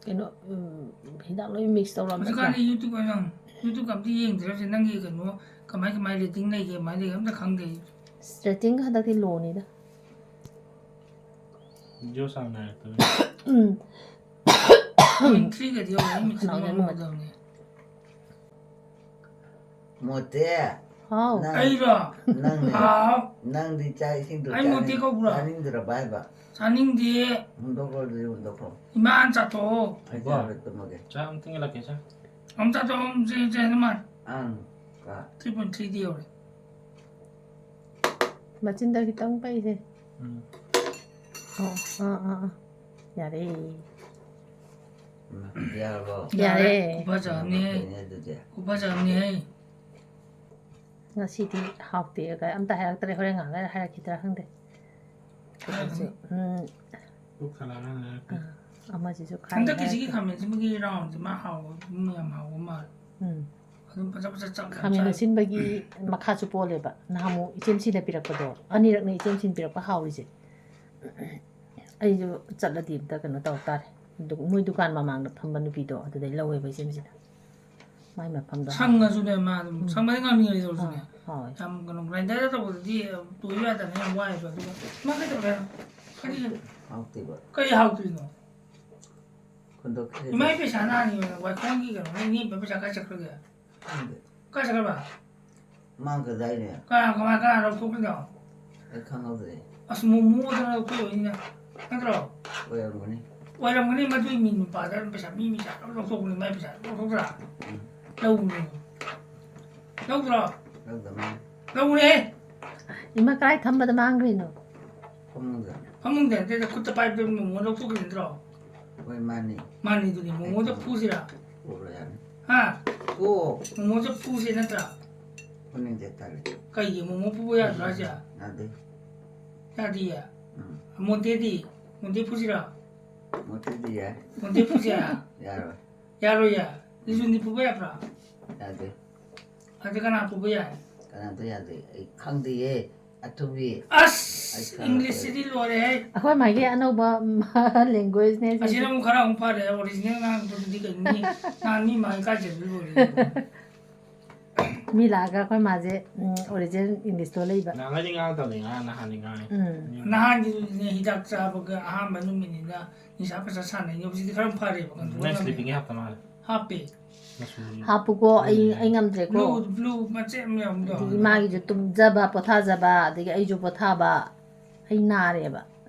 ꯀꯩꯅꯣ, ꯎꯝ, ꯍꯤꯗꯥꯛ ꯂꯣꯏ ꯃꯤꯛꯁ ꯇꯧꯔꯝꯃꯦ꯫ ꯍꯧꯖꯤꯛꯀꯥꯟꯗꯤ YouTube ꯑꯣꯏꯅ, YouTube ꯑꯝꯇ ꯌꯦꯡꯗ꯭ꯔꯕꯁꯦ, ꯅꯪꯒꯤ ꯀꯩꯅꯣ ꯀꯃꯥꯏ ꯀꯃꯥꯏ ꯔꯦꯇꯤꯡ ꯂꯩꯒꯦ, ꯀꯃꯥꯏ ꯂꯩꯒꯦ ꯑꯝꯇ ꯈꯪꯗꯦ꯫ ꯔꯦꯇꯤꯡ ꯍꯟꯗꯛꯇꯤ ꯂꯣꯅꯤꯗ꯫ ꯚꯤꯗꯤꯑꯣ ꯁꯥꯡꯅ ꯍꯥꯏꯔꯛꯇꯕ꯫ ꯎꯝ꯫ ꯄꯣꯏꯟ ꯊ꯭ꯔꯤꯒꯗꯤ ꯌꯧꯔꯦ, ꯑꯩ ꯃꯤꯠꯁꯤꯗꯤ ꯈꯅꯥꯎꯁꯦ ꯉꯝꯃꯧꯗꯕꯅꯦ꯫ ꯃꯣꯇꯦ꯫ ꯍꯥꯎ꯫ ꯅꯪ, ꯑꯩꯔꯣ? ꯅꯪꯅꯦ꯫ ꯍꯥꯎ꯫ ꯅꯪꯗꯤ ꯆꯥꯛ ꯏꯁꯤꯡꯗꯣ ꯑꯩ ꯃꯣꯇꯦ ꯆꯥꯅꯤꯡ-, ꯀꯧꯕ꯭ꯔꯣ? ꯆꯥꯅꯤꯡꯗ꯭ꯔꯕ ꯍꯥꯏꯕ? ꯆꯥꯅꯤꯡꯗꯦ꯫ ꯍꯨꯟꯗꯣꯛꯈ꯭ꯔꯣ, ꯑꯗꯨꯗꯤ ꯍꯨꯟꯗꯣꯛꯈ꯭ꯔꯣ꯫ ꯏꯃꯥ ꯆꯥꯊꯣꯛꯑꯣ꯫ ꯑꯩ ꯏꯕꯣ꯫ ꯆꯥꯔꯣꯏ, ꯇꯨꯝꯃꯒꯦ꯫ ꯆꯥꯛ ꯑꯝꯇꯪ ꯏꯜꯂꯛꯀꯦ, ꯆꯥ꯫ ꯑꯃꯨꯛ ꯆꯥꯊꯣꯛꯑꯣ, ꯑꯃꯨꯛ ꯆꯦ-, ꯆꯦ-, ꯆꯦ-, ꯃꯥ꯫ ꯑꯪ, ꯀ-, ꯊ꯭ꯔꯤ ꯄꯣꯏꯟ ꯊ꯭ꯔꯤꯗꯤ ꯌꯧꯔꯦ꯫ ꯃꯆꯤꯟꯗ ꯈꯤꯇꯪ ꯄꯩꯁꯦ꯫ ꯎꯝ꯫ ꯑꯣ, ꯑꯥ, ꯑꯥ, ꯑꯥ꯫ ꯌꯥꯔꯦ꯫ ꯎꯝ, ꯌꯥꯔꯕꯣ? ꯌꯥꯔꯦ꯫ ꯈꯨꯐꯖꯕꯅꯤ꯫ ꯌꯥꯝ ꯐꯩꯅꯦ ꯑꯗꯨꯗꯤ꯫ ꯈꯨꯐꯖꯕꯅꯤ꯫ ꯉꯁꯤꯗꯤ ꯍꯥꯎꯇꯦ ꯀꯥꯏ ꯑꯝꯇ ꯍꯥꯏꯔꯛꯇ꯭ꯔꯦ꯫ ꯍꯣꯔꯦꯟ ꯉꯥꯛ ꯂꯩꯔ ꯍꯥꯏꯔꯛꯈꯤꯗ꯭ꯔꯥ ꯈꯪꯗꯦ꯫ ꯑꯗꯨꯁꯨ, ꯎꯝ, ꯄꯨꯛ ꯊꯜꯂꯛꯑꯀꯥꯟꯗ ꯍꯥꯏꯔꯛꯀꯦ꯫ ꯑꯥ, ꯑꯃꯁꯤꯁꯨ ꯈꯥꯏ ꯍꯟꯗꯛꯀꯤꯁꯤꯒꯤ ꯍꯥꯏꯔꯛꯀꯦ꯫ ꯈꯥꯃꯦꯟꯁꯤꯃꯒꯤ ꯔꯥꯎꯟꯁꯤꯃ ꯍꯥꯎꯕ ꯌꯥꯝ ꯍꯥꯎꯕ ꯃꯥꯜꯂꯦ꯫ ꯎꯝ, ꯑꯗꯨꯝ ꯐꯖ ꯐꯖ ꯆꯥꯛ ꯌꯥꯝ ꯈꯥꯃꯦꯟ ꯆꯥꯏ꯫ ꯑꯁꯤꯟꯕꯒꯤ ꯃꯈꯥꯁꯨ ꯄꯣꯜꯂꯦꯕ꯫ ꯅꯍꯥꯟꯃꯨꯛ ꯏꯆꯦꯝꯁꯤꯅ ꯄꯤꯔꯛꯄꯗꯣ ꯑꯅꯤꯔꯛꯅꯦ ꯏꯆꯦꯝꯁꯤꯅ ꯄꯤꯔꯛꯄ ꯍꯥꯎꯔꯤꯁꯦ꯫ ꯑꯩꯁꯨ ꯆꯠꯂꯗꯤ ꯑꯝꯇ ꯀꯩꯅꯣ ꯇꯧ ꯇꯥꯔꯦ꯫ ꯑꯗꯨ ꯃꯣꯏ ꯗꯨꯀꯥꯟ ꯃꯃꯥꯡꯗ ꯐꯝꯕ ꯅꯨꯄꯤꯗꯣ ꯑꯗꯨꯗꯩ ꯂꯧꯋꯦꯕ ꯏꯆꯦꯝꯁꯤꯅ꯫ ꯃꯥꯏ ꯃꯐꯝꯗꯣ ꯍꯥꯎꯋꯦ꯫ ꯁꯪꯉꯁꯨꯅꯦ ꯃꯥ ꯑꯗꯨꯝ ꯎꯝ꯫ ꯁꯪꯕꯗꯤ ꯉꯥꯡꯅꯤꯡꯉꯥꯏ ꯇꯧꯔꯁꯨꯅꯦ꯫ ꯑꯥ, ꯍꯥꯎꯋꯦ꯫ ꯌꯥꯝ ꯀꯩꯅꯣ ꯒ꯭ꯔꯥꯏꯟꯗꯔꯗ ꯇꯧꯕꯗꯗꯤ ꯇꯣꯏꯕ ꯌꯥꯗꯕꯅꯤꯅ ꯌꯥꯝ ꯋꯥꯏꯑꯕ꯫ ꯑꯗꯨꯒ ꯃꯥ ꯀꯩꯗꯧꯔꯦ? ꯀꯔꯤ ꯍꯥꯎꯇꯦꯕ꯫ ꯀꯔꯤ ꯍꯥꯎꯇ꯭ꯔꯤꯅꯣ? ꯈꯨꯟꯗꯣꯛꯈ꯭ꯔꯦ꯫ ꯏꯃꯥꯒꯤ ꯄꯩꯁꯥ ꯅꯍꯥꯟꯒꯤ ꯋꯥꯏꯈꯣꯡꯒꯤ ꯀꯩꯅꯣ ꯅꯦꯝꯕ ꯄꯩꯁꯥ ꯀꯥꯏ ꯆꯠꯈ꯭ꯔꯒꯦ? ꯈꯪꯗꯦ꯫ ꯀꯥꯏ ꯆꯠꯈ꯭ꯔꯕ? ꯃꯥꯡꯈ꯭ꯔꯗꯥꯏꯅꯦ? ꯀꯅꯥ ꯀꯃꯥꯏ ꯀꯅꯥ ꯂꯧꯊꯣꯛꯈ꯭ꯔꯤꯅꯣ? ꯑꯩ ꯈꯪꯍꯧꯗ꯭ꯔꯦ꯫ ꯑꯁ ꯃꯣꯃꯣꯗꯅ ꯂꯧꯊꯣꯛꯏꯅꯤꯅ ꯅꯠꯇ꯭ꯔꯣ? ꯑꯣꯏꯔꯝꯒꯅꯤ꯫ ꯑꯣꯏꯔꯝꯒꯅꯤ ꯃꯗꯨꯏ ꯃꯤ ꯅꯨꯄꯥꯗ ꯄꯩꯁꯥ ꯃꯤ ꯄꯩꯁꯥ ꯂꯣꯏ ꯂꯧꯊꯣꯛꯄꯅꯤ ꯃꯥꯏ ꯄꯩꯁꯥ ꯂꯧꯊꯣꯛꯇ꯭ꯔꯥ? ꯎꯝ꯫ ꯂꯧꯕꯅꯤ꯫ ꯂꯧꯗ꯭ꯔꯣ? ꯂꯧꯗ ꯃꯥꯜꯂꯦ꯫ ꯂꯧꯔꯦ꯫ ꯏꯃꯥ ꯀꯗꯥꯏ ꯊꯝꯕꯗ ꯃꯥꯡꯈ꯭ꯔꯤꯅꯣ? ꯐꯃꯨꯡꯗ꯫ ꯐꯃꯨꯡꯗ ꯅꯠꯇꯦꯗ ꯈꯨꯠꯇ ꯄꯥꯏꯕꯗ ꯃꯣꯃꯣ ꯂꯧꯊꯣꯛꯈ꯭ꯔꯤ ꯅꯠꯇ꯭ꯔꯣ? ꯍꯣꯏ ꯃꯥꯅꯤ꯫ ꯃꯥꯅꯤꯗꯨꯅꯤ ꯃꯣꯃꯣꯗ ꯐꯨꯁꯤꯔ? ꯄꯨꯔꯣ ꯌꯥꯅꯤ꯫ ꯍꯥ? ꯄꯨ꯫ ꯃꯣꯃꯣꯗ ꯐꯨꯁꯤ ꯅꯠꯇ꯭ꯔꯥ? ꯄꯨꯅꯤꯡꯗꯦ ꯇꯜꯂꯦ꯫ ꯀꯩꯒꯤ ꯃꯣꯃꯣ ꯐꯨꯕ ꯌꯥꯗ꯭ꯔꯣ ꯍꯥꯏꯁꯦ? ꯌꯥꯗꯦ꯫ ꯌꯥꯗꯤꯌꯦ꯫ ꯎꯝ꯫ ꯃꯣꯟꯇꯦꯗꯤ? ꯃꯣꯟꯇꯦ ꯐꯨꯁꯤꯔ? ꯃꯣꯇꯤꯗꯤ ꯌꯥꯏ꯫ ꯃꯣꯟꯇꯦ ꯐꯨꯁꯤꯔ? ꯌꯥꯔꯣꯏ꯫ ꯌꯥꯔꯣꯏꯌꯦ꯫ ꯂꯤꯖꯨꯟꯗꯤ ꯐꯨꯕ ꯌꯥꯕ꯭ꯔꯥ? ꯌꯥꯗꯦ꯫ ꯑꯗꯨ ꯀꯅꯥ ꯐꯨꯕ ꯌꯥꯏ? ꯀꯅꯥꯝꯇ ꯌꯥꯗꯦ꯫ ꯑꯩ ꯈꯪꯗꯦꯌꯦ꯫ ꯑꯊꯨꯕꯤ꯫ ꯑꯩ ꯑꯁ ꯈꯪꯗꯦ꯫ ꯏꯪꯂꯤꯁꯁꯤꯗꯤ ꯂꯣꯏꯔꯦꯍꯦ꯫ ꯑꯩꯈꯣꯏ ꯃꯥꯒꯤ ꯑꯅꯧꯕ ꯂꯦꯡꯒ꯭ꯋꯦꯖꯅꯦ ꯁꯤꯁꯦ꯫ ꯑꯁꯤꯅ ꯑꯃꯨꯛ ꯈꯔ ꯑꯃꯨꯛ ꯐꯔꯦ ꯑꯣꯔꯤꯖꯤꯅꯦꯜ ꯉꯥꯡꯕꯗꯨꯗꯤ ꯀꯩꯅꯣꯅꯤ꯫ ꯅꯍꯥꯟ ꯃꯤ ꯃꯥꯒꯤ ꯀꯥꯏ ꯆꯠꯄ ꯂꯣꯏꯔꯦ꯫ ꯃꯤ ꯂꯥꯛꯑꯒ ꯑꯩꯈꯣꯏ ꯃꯥꯁꯦ ꯑꯣꯔꯤꯖꯤꯅꯦꯜ ꯏꯪꯂꯤꯁꯇꯣ ꯂꯩꯕ꯫ ꯅꯍꯥꯟꯒꯩꯗꯤ ꯉꯥꯡꯗꯕꯅꯤ ꯉꯔꯥꯡ ꯅꯍꯥꯟꯗꯤ ꯉꯥꯡꯉꯤ꯫ ꯎꯝ꯫ ꯅꯍꯥꯟꯒꯤꯗꯨꯗꯤꯅꯦ ꯍꯤꯗꯥꯛ ꯆꯥꯕꯒ ꯑꯍꯥꯟꯕ ꯅꯨꯃꯤꯠꯅꯤꯅ ꯅꯤꯁꯥ ꯐꯖ ꯁꯥꯟꯅꯩꯅꯦ ꯍꯧꯖꯤꯛꯇꯤ ꯈꯔ ꯐꯔꯦꯕ ꯀꯟꯇ꯭ꯔꯣꯜ ꯅꯥꯏꯠ ꯉꯝꯃꯦ꯫ ꯁ꯭ꯂꯤꯞꯄꯤꯡꯒꯤ ꯍꯥꯞꯇ ꯃꯥꯜꯂꯦ꯫ ꯍꯥꯞꯄꯦ꯫ ꯃꯆꯨ ꯍꯥꯞꯄꯨꯀꯣ ꯑꯩ ꯑꯩ ꯉꯝꯗ꯭ꯔꯦꯀꯣ꯫ ꯕ꯭ꯂꯨ ꯕ꯭ꯂꯨ ꯃꯆꯦꯠ ꯑꯃ ꯌꯥꯎꯕꯗꯣ꯫ ꯑꯗꯒꯤ ꯃꯥꯒꯤꯁꯨ ꯇꯨꯝꯖꯕ ꯄꯣꯊꯥꯖꯕ ꯑꯗꯒꯤ ꯑꯩꯁꯨ ꯄꯣꯊꯥꯕ꯫ ꯑꯩ ꯅꯥꯔꯦꯕ꯫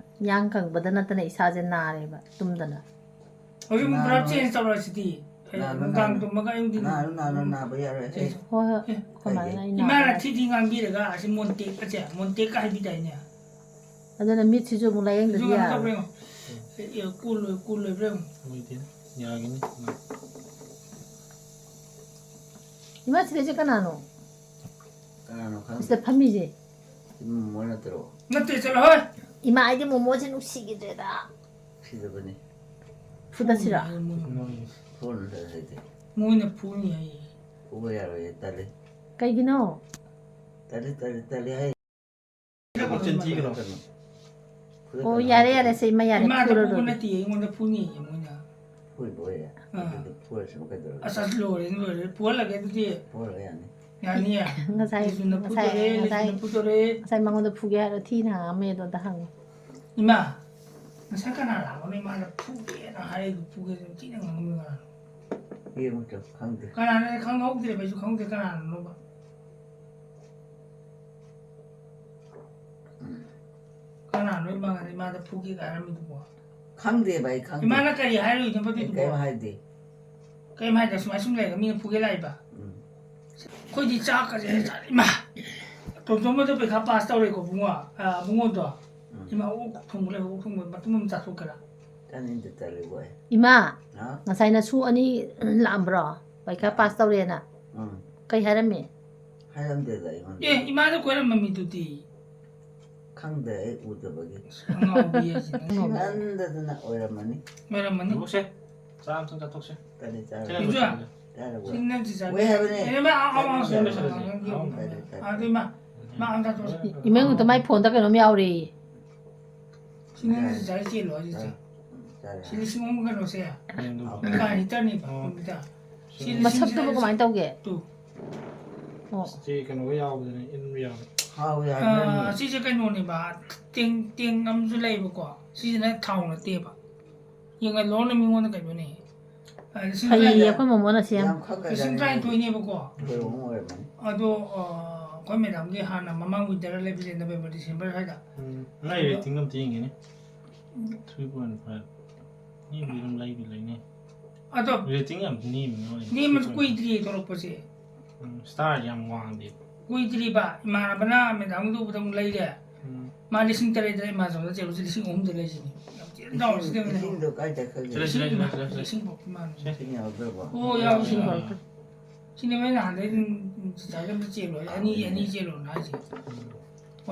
ꯌꯥꯡ ꯀꯪꯕꯗ ꯅꯠꯇꯅ ꯏꯁꯥꯁꯦ ꯅꯥꯔꯦꯕ ꯇꯨꯝꯗꯅ꯫ ꯍꯧꯖꯤꯛ ꯑꯃꯨꯛ ꯄꯨꯔꯥ ꯅꯥꯔꯣꯏ꯫ ꯆꯦꯟꯖ ꯇꯧꯔꯁꯤꯗꯤ꯫ ꯅꯥꯔꯣꯏ, ꯅꯨꯡꯗꯥꯡ ꯅꯥꯔꯣꯏ꯫ ꯇꯨꯝꯃꯒ ꯑꯌꯨꯛꯇꯤ ꯅꯥꯔꯨ ꯅꯥꯔꯨ ꯅꯥꯕ ꯌꯥꯔꯣꯏ꯫ ꯑꯦ, ꯍꯣꯏ ꯍꯣꯏ꯫ ꯑꯦ, ꯑꯩꯈꯣꯏ ꯃꯥꯅ ꯑꯩ ꯏꯃꯥꯅ ꯅꯥꯔꯦ꯫ ꯊꯤ ꯊꯤ ꯉꯥꯡꯕꯤꯔꯒ ꯑꯁꯤ ꯃꯣꯟꯇꯦꯛ ꯑꯁꯦ ꯃꯣꯟꯇꯦꯛꯀ ꯍꯥꯏꯕꯤꯗꯥꯏꯅꯦ꯫ ꯑꯗꯨꯅ ꯃꯤꯠꯁꯤꯁꯨ ꯑꯃꯨꯛ ꯂꯥꯏꯌꯦꯡꯗꯗꯤ ꯁꯤꯁꯨ ꯀꯩꯅꯣ ꯌꯥꯔꯣꯏ꯫ ꯇꯧꯕ꯭ꯔꯥ ꯌꯦꯡꯉꯣ꯫ ꯑꯦ, ꯑꯦ, ꯀꯨꯜ ꯂꯣꯏ ꯀꯨꯜ ꯂꯣꯏꯕ꯭ꯔꯥ ꯌꯦꯡꯉꯣ꯫ ꯑꯣꯏꯗꯦ꯫ ꯌꯥꯒꯅꯤ꯫ ꯏꯃꯥ, ꯁꯤꯗꯩꯁꯦ ꯀꯅꯥꯅꯣ? ꯀꯅꯥꯅꯣ ꯈꯪꯗꯦ꯫ ꯁꯤꯗ ꯐꯝꯃꯤꯁꯦ? ꯁꯤ ꯃꯣꯃꯣ ꯅꯠꯇ꯭ꯔꯣ? ꯅꯠꯇꯦ, ꯆꯠꯂꯣ ꯍꯣꯏ꯫ ꯏꯃꯥ, ꯑꯩꯗꯤ ꯃꯣꯃꯣꯁꯦ ꯅꯨꯡꯁꯤꯈꯤꯗ꯭ꯔꯦꯗ꯫ ꯁꯤꯗꯕꯅꯤ꯫ ꯐꯨꯗꯠꯁꯤꯔꯣ? ꯐꯣꯟ ꯍꯥꯏꯗꯤ꯫ ꯃꯣꯏꯅ ꯐꯨꯅꯤ ꯍꯥꯏꯌꯦ꯫ ꯐꯨꯕ ꯌꯥꯔꯣꯏꯌꯦ, ꯇꯜꯂꯤ꯫ ꯀꯩꯒꯤꯅꯣ? ꯇꯜꯂꯤ, ꯇꯜꯂꯤ, ꯇꯜꯂꯤ ꯍꯥꯏ꯫ ꯃꯆꯤꯟ ꯊꯤꯒꯅꯣ꯫ ꯑꯣ, ꯌꯥꯔꯦ, ꯌꯥꯔꯦ, ꯁꯦ, ꯏꯃꯥ, ꯌꯥꯔꯦ, ꯏꯃꯥꯗ ꯐꯨꯕ ꯐꯨꯔꯔꯣꯏ꯫ ꯅꯠꯇꯦ, ꯑꯩꯉꯣꯟꯗ ꯐꯨꯅꯤ ꯍꯥꯏꯌꯦ ꯃꯣꯏꯅ꯫ ꯐꯨꯏꯕ ꯑꯣꯏꯔꯦ꯫ ꯑꯥ꯫ ꯑꯗꯨꯗ ꯐꯨꯔꯁꯨ ꯀꯩꯗꯧꯔꯒꯦ? ꯑꯁ, ꯑꯁ, ꯂꯣꯏꯔꯦ, ꯂꯣꯏꯔꯦ꯫ ꯐꯨꯍꯜꯂꯒꯦ ꯑꯗꯨꯗꯤ꯫ ꯐꯨꯍꯜꯂꯒ ꯌꯥꯅꯤ꯫ ꯌꯥꯅꯤꯌꯦ꯫ ꯉꯁꯥꯏ, ꯂꯤꯁꯨꯅ ꯉꯁꯥꯏ, ꯐꯨꯗꯣꯔꯦ, ꯉꯁꯥꯏ, ꯂꯤꯁꯨꯅ ꯐꯨꯗꯣꯔꯦ꯫ ꯉꯁꯥꯏ ꯃꯉꯣꯟꯗ ꯐꯨꯒꯦ ꯍꯥꯏꯔꯣ? ꯊꯤꯅ ꯉꯥꯡꯉꯝꯃꯦ ꯑꯗꯣ ꯑꯝꯇ ꯍꯪꯉꯣ꯫ ꯏꯃꯥ, ꯉꯁꯥꯏ ꯀꯅꯥ ꯂꯥꯛꯄꯅꯣ ꯏꯃꯥꯅ ꯐꯨꯒꯦꯅ ꯍꯥꯏꯔꯤꯗꯨ? ꯐꯨꯒꯦ ꯊꯤꯅ ꯉꯥꯡꯉꯝꯃꯤ ꯀꯅꯥꯅꯣ? ꯌꯦꯡꯉꯨꯆꯣ, ꯈꯪꯗꯦ꯫ ꯀꯅꯥꯅꯣ ꯈꯪꯍꯧꯗ꯭ꯔꯦꯕ, ꯑꯩꯁꯨ ꯈꯪꯍꯧꯗꯦ ꯀꯅꯥꯅꯣꯕ꯫ ꯀꯅꯥꯅꯣ ꯏꯃꯥ, ꯏꯃꯥꯗ ꯐꯨꯒꯦꯒ ꯍꯥꯏꯔꯝꯃꯤꯗꯨꯕꯣ? ꯈꯪꯗꯦꯕ, ꯑꯩ ꯈꯪꯗꯦ꯫ ꯏꯃꯥꯅ ꯀꯔꯤ ꯍꯥꯏꯔꯨꯏꯅꯣꯕ ꯑꯩ ꯑꯗꯨꯏꯗꯨꯕꯣ? ꯀꯩꯝ ꯍꯥꯏꯗꯦ꯫ ꯀꯩꯝ ꯍꯥꯏꯗꯦ, ꯁꯨꯃꯥꯏ ꯁꯨꯝ ꯂꯩꯔꯒ ꯃꯤꯅ ꯐꯨꯒꯦ ꯂꯥꯛꯏꯕ꯫ ꯎꯝ꯫ ꯑꯩꯈꯣꯏꯗꯤ ꯆꯥꯛꯀꯁꯦ ꯆꯥ-, ꯏꯃꯥ! ꯇꯣꯝꯇꯣꯝꯕꯗꯣ ꯄꯩꯈꯥ ꯄꯥꯁ ꯇꯧꯔꯦꯀꯣ ꯕꯨꯡꯉꯣ꯫ ꯑ, ꯕꯨꯡꯉꯣꯗꯣ꯫ ꯎꯝ꯫ ꯏꯃꯥ, ꯑꯣꯛ ꯊꯣꯡꯕ ꯂꯩ, ꯑꯣꯛ ꯊꯣꯡꯕ ꯃꯇꯨꯝ ꯑꯃ ꯆꯥꯊꯣꯛꯀꯦꯔꯥ? ꯆꯥꯅꯤꯡꯗꯦ, ꯇꯜꯂꯤꯕꯣ ꯑꯩ꯫ ꯏꯃꯥ, ꯍꯥ? ꯉꯁꯥꯏ ꯅꯁꯨ ꯑꯅꯤ ꯂꯥꯛꯑꯝꯕ꯭ꯔꯣ? ꯄꯩꯈꯥ ꯄꯥꯁ ꯇꯧꯔꯦꯅ꯫ ꯎꯝ꯫ ꯀꯩ ꯍꯥꯏꯔꯝꯃꯤ? ꯍꯥꯏꯔꯝꯗꯦꯗ ꯑꯩꯉꯣꯟꯗ꯫ ꯑꯦ, ꯏꯃꯥꯗ ꯀꯣꯏꯔꯝꯕ ꯃꯤꯗꯨꯗꯤ? ꯈꯪꯗꯦ, ꯑꯩ ꯎꯗꯕꯒꯤ꯫ ꯑꯉꯥꯎꯕꯤ ꯍꯥꯏꯁꯤꯅ꯫ ꯁꯤꯡꯍꯟꯗꯗꯅ ꯑꯣꯏꯔꯝꯃꯅꯤ꯫ ꯑꯣꯏꯔꯝꯃꯅꯤ꯫ ꯂꯧꯁꯦ꯫ ꯆꯥ ꯑꯝꯇꯪ ꯆꯥꯊꯣꯛꯁꯦ꯫ ꯀꯔꯤ ꯆꯥꯔ-, ꯆꯥꯔꯕꯣ? ꯏꯆꯥ, ꯆꯥꯔꯕꯣ? ꯁꯤ ꯅꯪ ꯆꯤꯆꯥ꯫ ꯃꯣꯏ ꯍꯥꯏꯕꯅꯦ꯫ ꯑꯦ, ꯃꯥ, ꯑꯥ, ꯑꯥ, ꯑꯥ, ꯆꯥꯔꯕꯣ? ꯁꯦꯝꯕ, ꯁꯦꯝꯕ, ꯁꯦꯝꯕ, ꯇꯜꯂꯤ, ꯇꯜꯂꯤ꯫ ꯑꯗꯨ ꯏꯃꯥ, ꯃꯥ ꯑꯝꯇ ꯇꯧꯁꯤ꯫ ꯏꯃꯩ ꯃꯉꯣꯟꯗ ꯃꯥꯏ ꯐꯣꯟꯗ ꯀꯩꯅꯣꯝ ꯌꯥꯎꯔꯦꯌꯦ꯫ ꯁꯤ ꯅꯪ ꯆꯤꯆꯥ ꯆꯦꯜꯂꯣ ꯍꯥꯏꯁꯦ꯫ ꯆꯥꯔꯦ꯫ ꯁꯤ ꯂꯤꯁꯤꯡ ꯑꯍꯨꯝ ꯀꯩꯅꯣꯁꯦ꯫ ꯌꯦꯡꯗꯨ꯫ ꯀꯥ ꯍꯤꯇꯔꯅꯤꯕ ꯑꯣ꯫ ꯀꯝꯄ꯭ꯌꯨꯇꯔ꯫ ꯁꯤ ꯁꯤ ꯂꯤꯁꯤꯡ ꯃꯁꯛꯇꯨꯕꯨ ꯀꯃꯥꯏꯅ ꯇꯧꯒꯦ? ꯇꯨ꯫ ꯑꯣ꯫ ꯁꯤ ꯀꯩꯅꯣꯒ ꯌꯥꯎꯕꯗꯨꯅꯦ, ꯏꯟꯕ ꯌꯥꯎꯕ꯫ ꯍꯥꯎꯋꯤ ꯑ, ꯍꯥꯏꯕꯅꯤ꯫ ꯁꯤꯁꯦ ꯀꯩꯅꯣꯅꯦꯕ, ꯇꯦꯡ, ꯇꯦꯡ ꯑꯃꯁꯨ ꯂꯩꯕꯀꯣ꯫ ꯁꯤꯁꯤꯅ ꯊꯥꯎ ꯅꯠꯇꯦꯕ꯫ ꯌꯦꯡꯍꯜꯂꯣꯅ ꯃꯤꯉꯣꯟꯗ ꯀꯩꯅꯣꯅꯦ꯫ ꯑ, ꯂꯤꯁꯤꯡ ꯐꯩꯌꯦ, ꯇꯔꯥ-, ꯑꯩꯈꯣꯏ ꯃꯣꯃꯣꯅ ꯁꯦꯝ꯫ ꯌꯥꯝ ꯈꯪꯒ꯭ꯔꯖꯥꯠꯅꯤ꯫ ꯂꯤꯁꯤꯡ ꯇꯔꯥꯅꯤꯊꯣꯏꯅꯦꯕꯀꯣ꯫ ꯂꯨꯍꯣꯡꯕ ꯑꯣꯏꯔꯝꯃꯅꯤ꯫ ꯑꯗꯣ, ꯑ, ꯑꯩꯈꯣꯏ ꯃꯦꯗꯥꯝꯒꯤ ꯍꯥꯟꯅ ꯃꯃꯥꯡ ꯋꯤꯟꯇꯔꯗ ꯂꯩꯕꯁꯦ, ꯅꯕꯦꯝꯕꯔ, ꯗꯤꯁꯦꯝꯕꯔ ꯁ꯭ꯋꯥꯏꯗ꯫ ꯎꯝ, ꯅꯪꯒꯤ ꯔꯦꯇꯤꯡ ꯑꯝꯇ ꯌꯦꯡꯒꯦꯅꯦ꯫ Three point five꯫ ꯃꯤꯕꯨꯗꯤ ꯑꯗꯨꯝ ꯂꯩꯗꯤ ꯂꯩꯅꯩ꯫ ꯑꯗꯣ ꯔꯦꯇꯤꯡ ꯌꯥꯝ ꯅꯦꯝꯃꯤ ꯅꯣꯏ꯫ ꯅꯦꯝꯕꯁꯨ ꯀꯨꯏꯗ꯭ꯔꯤꯌꯦ ꯊꯣꯛꯂꯛꯄꯁꯦ꯫ ꯎꯝ, ꯁ꯭ꯇꯥꯔ ꯌꯥꯝ ꯋꯥꯡꯗꯦ꯫ ꯀꯨꯏꯗ꯭ꯔꯤꯕ, ꯏꯃꯥꯟꯅꯕꯅ ꯃꯦꯗꯥꯝꯒꯤꯗ ꯎꯕꯗ ꯑꯃꯨꯛ ꯂꯩꯔꯦ꯫ ꯎꯝ꯫ ꯃꯥ ꯂꯤꯁꯤꯡ ꯇꯔꯦꯠꯇ ꯑꯦꯃꯥꯖꯣꯟꯗ ꯆꯦꯜꯂꯨꯁꯦ ꯂꯤꯁꯤꯡ ꯑꯍꯨꯝꯗ ꯂꯩꯁꯤꯅꯤ꯫ ꯌꯥꯝ ꯏꯁꯤꯡ, ꯏꯁꯤꯡꯗꯣ ꯀꯥꯏ ꯆꯠꯈ꯭ꯔꯒꯦ? ꯁꯤꯗ ꯂꯩ, ꯁꯤꯗ ꯂꯩ, ꯁꯤꯗ ꯂꯩ, ꯁꯤꯗ ꯂꯩ꯫ ꯏꯁꯤꯡ ꯄꯣꯛꯄ ꯃꯥꯜꯂꯦ꯫ ꯏꯁꯤꯡ ꯌꯥꯎꯗ꯭ꯔꯕꯣ? ꯑꯣ, ꯌꯥꯎꯏ, ꯏꯁꯤꯡ ꯌꯥꯎꯏ꯫ ꯁꯤꯅꯦ ꯃꯣꯏ ꯅꯍꯥꯟꯗꯩ ꯑꯗꯨꯝ ꯆꯤꯆꯥꯒꯤ ꯑꯝꯇ ꯆꯦꯜꯂꯣ, ꯑꯅꯤ, ꯑꯅꯤ ꯆꯦꯜꯂꯣꯅ ꯍꯥꯏꯁꯦ꯫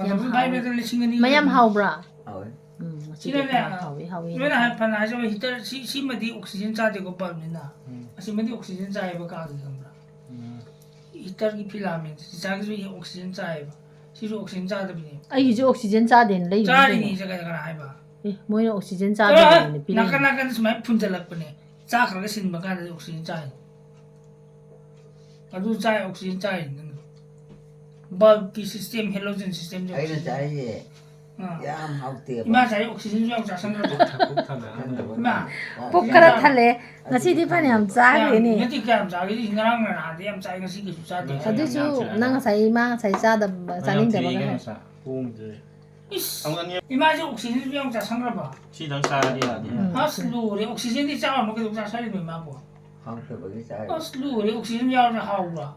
ꯌꯥꯝ ꯍꯥꯎꯋꯦ꯫ ꯂꯤꯁꯤꯡ ꯑꯅꯤ ꯃꯌꯥꯝ ꯍꯥꯎꯕ꯭ꯔꯥ? ꯍꯥꯎꯋꯦ꯫ ꯎꯝ, ꯉꯁꯤꯗꯤ ꯁꯤꯅꯅꯦ, ꯌꯥꯝ ꯍꯥꯎꯋꯤ, ꯍꯥꯎꯋꯤ꯫ ꯅꯣꯏꯅ ꯍꯥꯏ-, ꯐꯅ ꯍꯥꯏꯖꯕ heater, ꯁꯤ, ꯁꯤꯃꯗꯤ oxygen ꯆꯥꯗꯦꯀꯣ, bulbꯅꯤꯅ꯫ ꯎꯝ꯫ ꯑꯁꯤꯃꯗꯤ oxygen ꯆꯥꯏꯌꯦꯕ ꯀꯥꯗꯨꯗꯤ, ꯈꯪꯕ꯭ꯔꯥ? ꯎꯝ꯫ Heaterꯒꯤ filament, ꯆꯤꯆꯥꯒꯤꯁꯨ oxygen ꯆꯥꯏꯌꯦꯕ꯫ ꯁꯤꯁꯨ oxygen ꯆꯥꯗꯕꯅꯦ꯫ ꯑꯩꯒꯤꯁꯨ oxygen ꯆꯥꯗꯦꯅ ꯂꯩꯔꯤꯅꯤ ꯆꯥꯔꯤꯅꯤ, ꯀꯩꯅꯣ꯫ ꯆꯥ-, ꯀꯅꯥ ꯍꯥꯏꯕ? ꯑꯦ, ꯃꯣꯏꯅ oxygen ꯆꯠꯂꯣꯍꯦ! ꯆꯥꯗꯕꯅꯦꯅ ꯄꯤꯔꯛꯏꯅꯤ꯫ ꯅꯥꯀꯟ ꯅꯥꯀꯟꯗ ꯁꯨꯃꯥꯏꯅ ꯐꯨꯟꯖꯜꯂꯛꯄꯅꯦ꯫ ꯆꯥꯈ꯭ꯔꯒ ꯁꯤꯟꯕ ꯀꯥꯟꯗꯗꯤ oxygen ꯆꯥꯏ꯫ ꯑꯗꯨ ꯆꯥꯏ, oxygen ꯆꯥꯏ ꯅꯪ꯫ Bulbꯀꯤ system, halogen system ꯑꯩꯅ oxygen꯫ ꯆꯥꯏꯁꯦ ꯑꯥ꯫ ꯌꯥꯝ ꯍꯥꯎꯇꯦꯕ꯫ ꯏꯃꯥ ꯆꯥꯏ oxygenꯁꯨ ꯌꯥꯝ ꯆꯥꯁꯟꯈ꯭ꯔꯕ꯫ ꯄꯨꯛ ꯊꯟꯗꯕ꯫ ꯏꯃꯥ꯫ ꯄꯨꯛ ꯈꯔ ꯊꯜꯂꯦ꯫ ꯉꯁꯤꯗꯤ ꯐꯅꯌꯥꯝ ꯆꯥꯈ꯭ꯔꯦꯅꯦ꯫ ꯉꯁꯤ ꯀꯌꯥꯝ ꯆꯥꯒꯦ? ꯉꯔꯥꯡ ꯅꯍꯥꯟꯗꯤ ꯌꯥꯝ ꯆꯥꯏ, ꯉꯁꯤ ꯀꯩꯁꯨ ꯆꯥꯗꯦ꯫ ꯑꯗꯨꯏꯁꯨ ꯅꯪ ꯉꯁꯥꯏ, ꯏꯃꯥ ꯉꯁꯥꯏ ꯆꯥꯗꯕ, ꯆꯥꯅꯤꯡꯗꯕ ꯀꯩꯅꯣ? ꯏꯁ! ꯑꯃꯨꯛ ꯑꯅꯤ ꯏꯃꯥꯁꯦ oxygenꯁꯨ ꯌꯥꯝ ꯆꯥꯁꯟꯈ꯭ꯔꯕ? ꯁꯤꯗꯪ ꯆꯥꯔꯗꯤ ꯌꯥꯅꯤ꯫ ꯎꯝ꯫ ꯑꯁ, ꯂꯣꯏꯔꯦ꯫ Oxygenꯗꯤ ꯆꯥꯔꯨꯅꯨ, ꯀꯩꯗꯧ ꯆꯥꯁꯜꯂꯤꯅꯣ ꯏꯃꯥꯕꯣ? ꯍꯥꯎꯇꯕꯒꯤ ꯆꯥꯔꯤꯕ꯫ ꯑꯁ, ꯂꯣꯏꯔꯦ꯫ Oxygen ꯌꯥꯎꯔꯗꯤ ꯍꯥꯎꯕ꯭ꯔꯥ?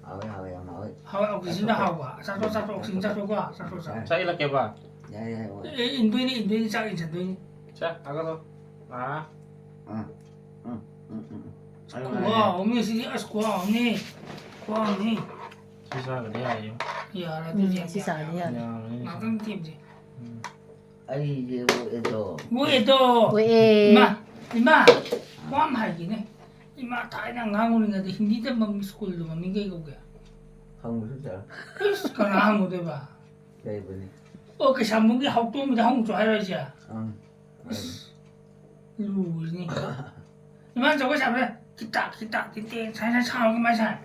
ꯍꯥꯎꯋꯦ, ꯍꯥꯎꯋꯦ, ꯌꯥꯝ ꯍꯥꯎꯋꯦ꯫ ꯍꯥꯎꯋꯦ, oxygenꯗ ꯆꯥꯊꯣꯛꯈ꯭ꯔꯣ꯫ ꯍꯥꯎꯕ꯫ ꯆꯥꯊꯣꯛ, ꯆꯥꯊꯣꯛ, oxygen ꯆꯥꯊꯣꯛ꯫ ꯆꯥꯊꯣꯛꯀꯣ, ꯆꯥꯊꯣꯛ, ꯆꯥꯊꯣꯛ꯫ ꯆꯥ ꯏꯜꯂꯛꯀꯦꯕ? ꯌꯥꯏ, ꯌꯥꯏ, ꯍꯣꯏ꯫ ꯑꯦ, ꯏꯟꯗꯣꯏꯅꯤ, ꯏꯟꯗꯣꯏꯅꯤ, ꯆꯥꯛ ꯏꯟꯁꯟꯗꯣꯏꯅꯤ꯫ ꯆꯥ, ꯊꯥꯒꯠꯂꯣ꯫ ꯑꯥ꯫ ꯎꯝ, ꯎꯝ, ꯎꯝ, ꯎꯝ꯫ ꯑꯩ ꯈꯨꯍꯥꯎ ꯑꯃꯅꯤ ꯁꯤꯗꯤ, ꯑꯁ, ꯈꯨꯍꯥꯎ ꯑꯃꯅꯤ꯫ ꯈꯨꯍꯥꯎ ꯑꯃꯅꯤ꯫ ꯁꯤ ꯆꯥꯒ꯭ꯔꯗꯤ ꯌꯥꯔꯦ꯫ ꯌꯥꯔꯦ, ꯑꯗꯨꯗꯤ ꯎꯝ, ꯌꯥꯝ ꯁꯤ ꯆꯥꯒ꯭ꯔꯗꯤ ꯌꯥꯔꯦ꯫ ꯌꯥꯔꯦ꯫ ꯌꯥꯔꯦ꯫ ꯉꯥꯛꯇꯪ ꯊꯦꯝꯁꯦ꯫ ꯎꯝ꯫ ꯑꯩꯁꯦ ꯑꯣꯛꯑꯦꯗꯣ꯫ ꯑꯣꯛꯑꯦꯗꯣ꯫ ꯑꯣꯛꯑꯦ꯫ ꯏꯃꯥ, ꯏꯃꯥ, ꯋꯥ ꯑꯃ ꯍꯥꯏꯒꯦꯅꯦ꯫ ꯏꯃꯥ, ꯊꯥꯏꯅ ꯑꯉꯥꯡ ꯑꯣꯏꯔꯤꯉꯩꯗ ꯍꯤꯟꯗꯤ ꯇꯝꯐꯝ ꯁ꯭ꯀꯨꯜꯗꯣ ꯃꯃꯤꯡ ꯀꯩ ꯀꯧꯒꯦ? ꯍꯪꯕꯁꯨ ꯆꯠꯂꯣ꯫ ꯏꯁ, ꯀꯅꯥ ꯍꯪꯉꯨꯗꯣꯏꯕ? ꯂꯩꯕꯅꯤ꯫ ꯑꯣ, ꯀꯩꯁꯥꯝꯕꯨꯡꯒꯤ ꯍꯥꯎꯇꯣꯝꯕꯤꯗ ꯍꯪꯉꯨꯆꯣ ꯍꯥꯏꯔꯣ ꯑꯩꯁꯦ? ꯑꯪ꯫ ꯑꯁ, ꯂꯨꯔꯤꯅꯤ꯫ ꯏꯃꯥꯅ ꯖꯒꯣꯏ ꯁꯥꯕꯗ ꯈꯤꯇꯥꯛ, ꯈꯤꯇꯥꯛ, ꯇꯤꯇꯦꯛ, ꯁꯥꯏ, ꯁꯥꯏ ꯁꯥꯕ ꯀꯃꯥꯏꯅ ꯁꯥꯏ?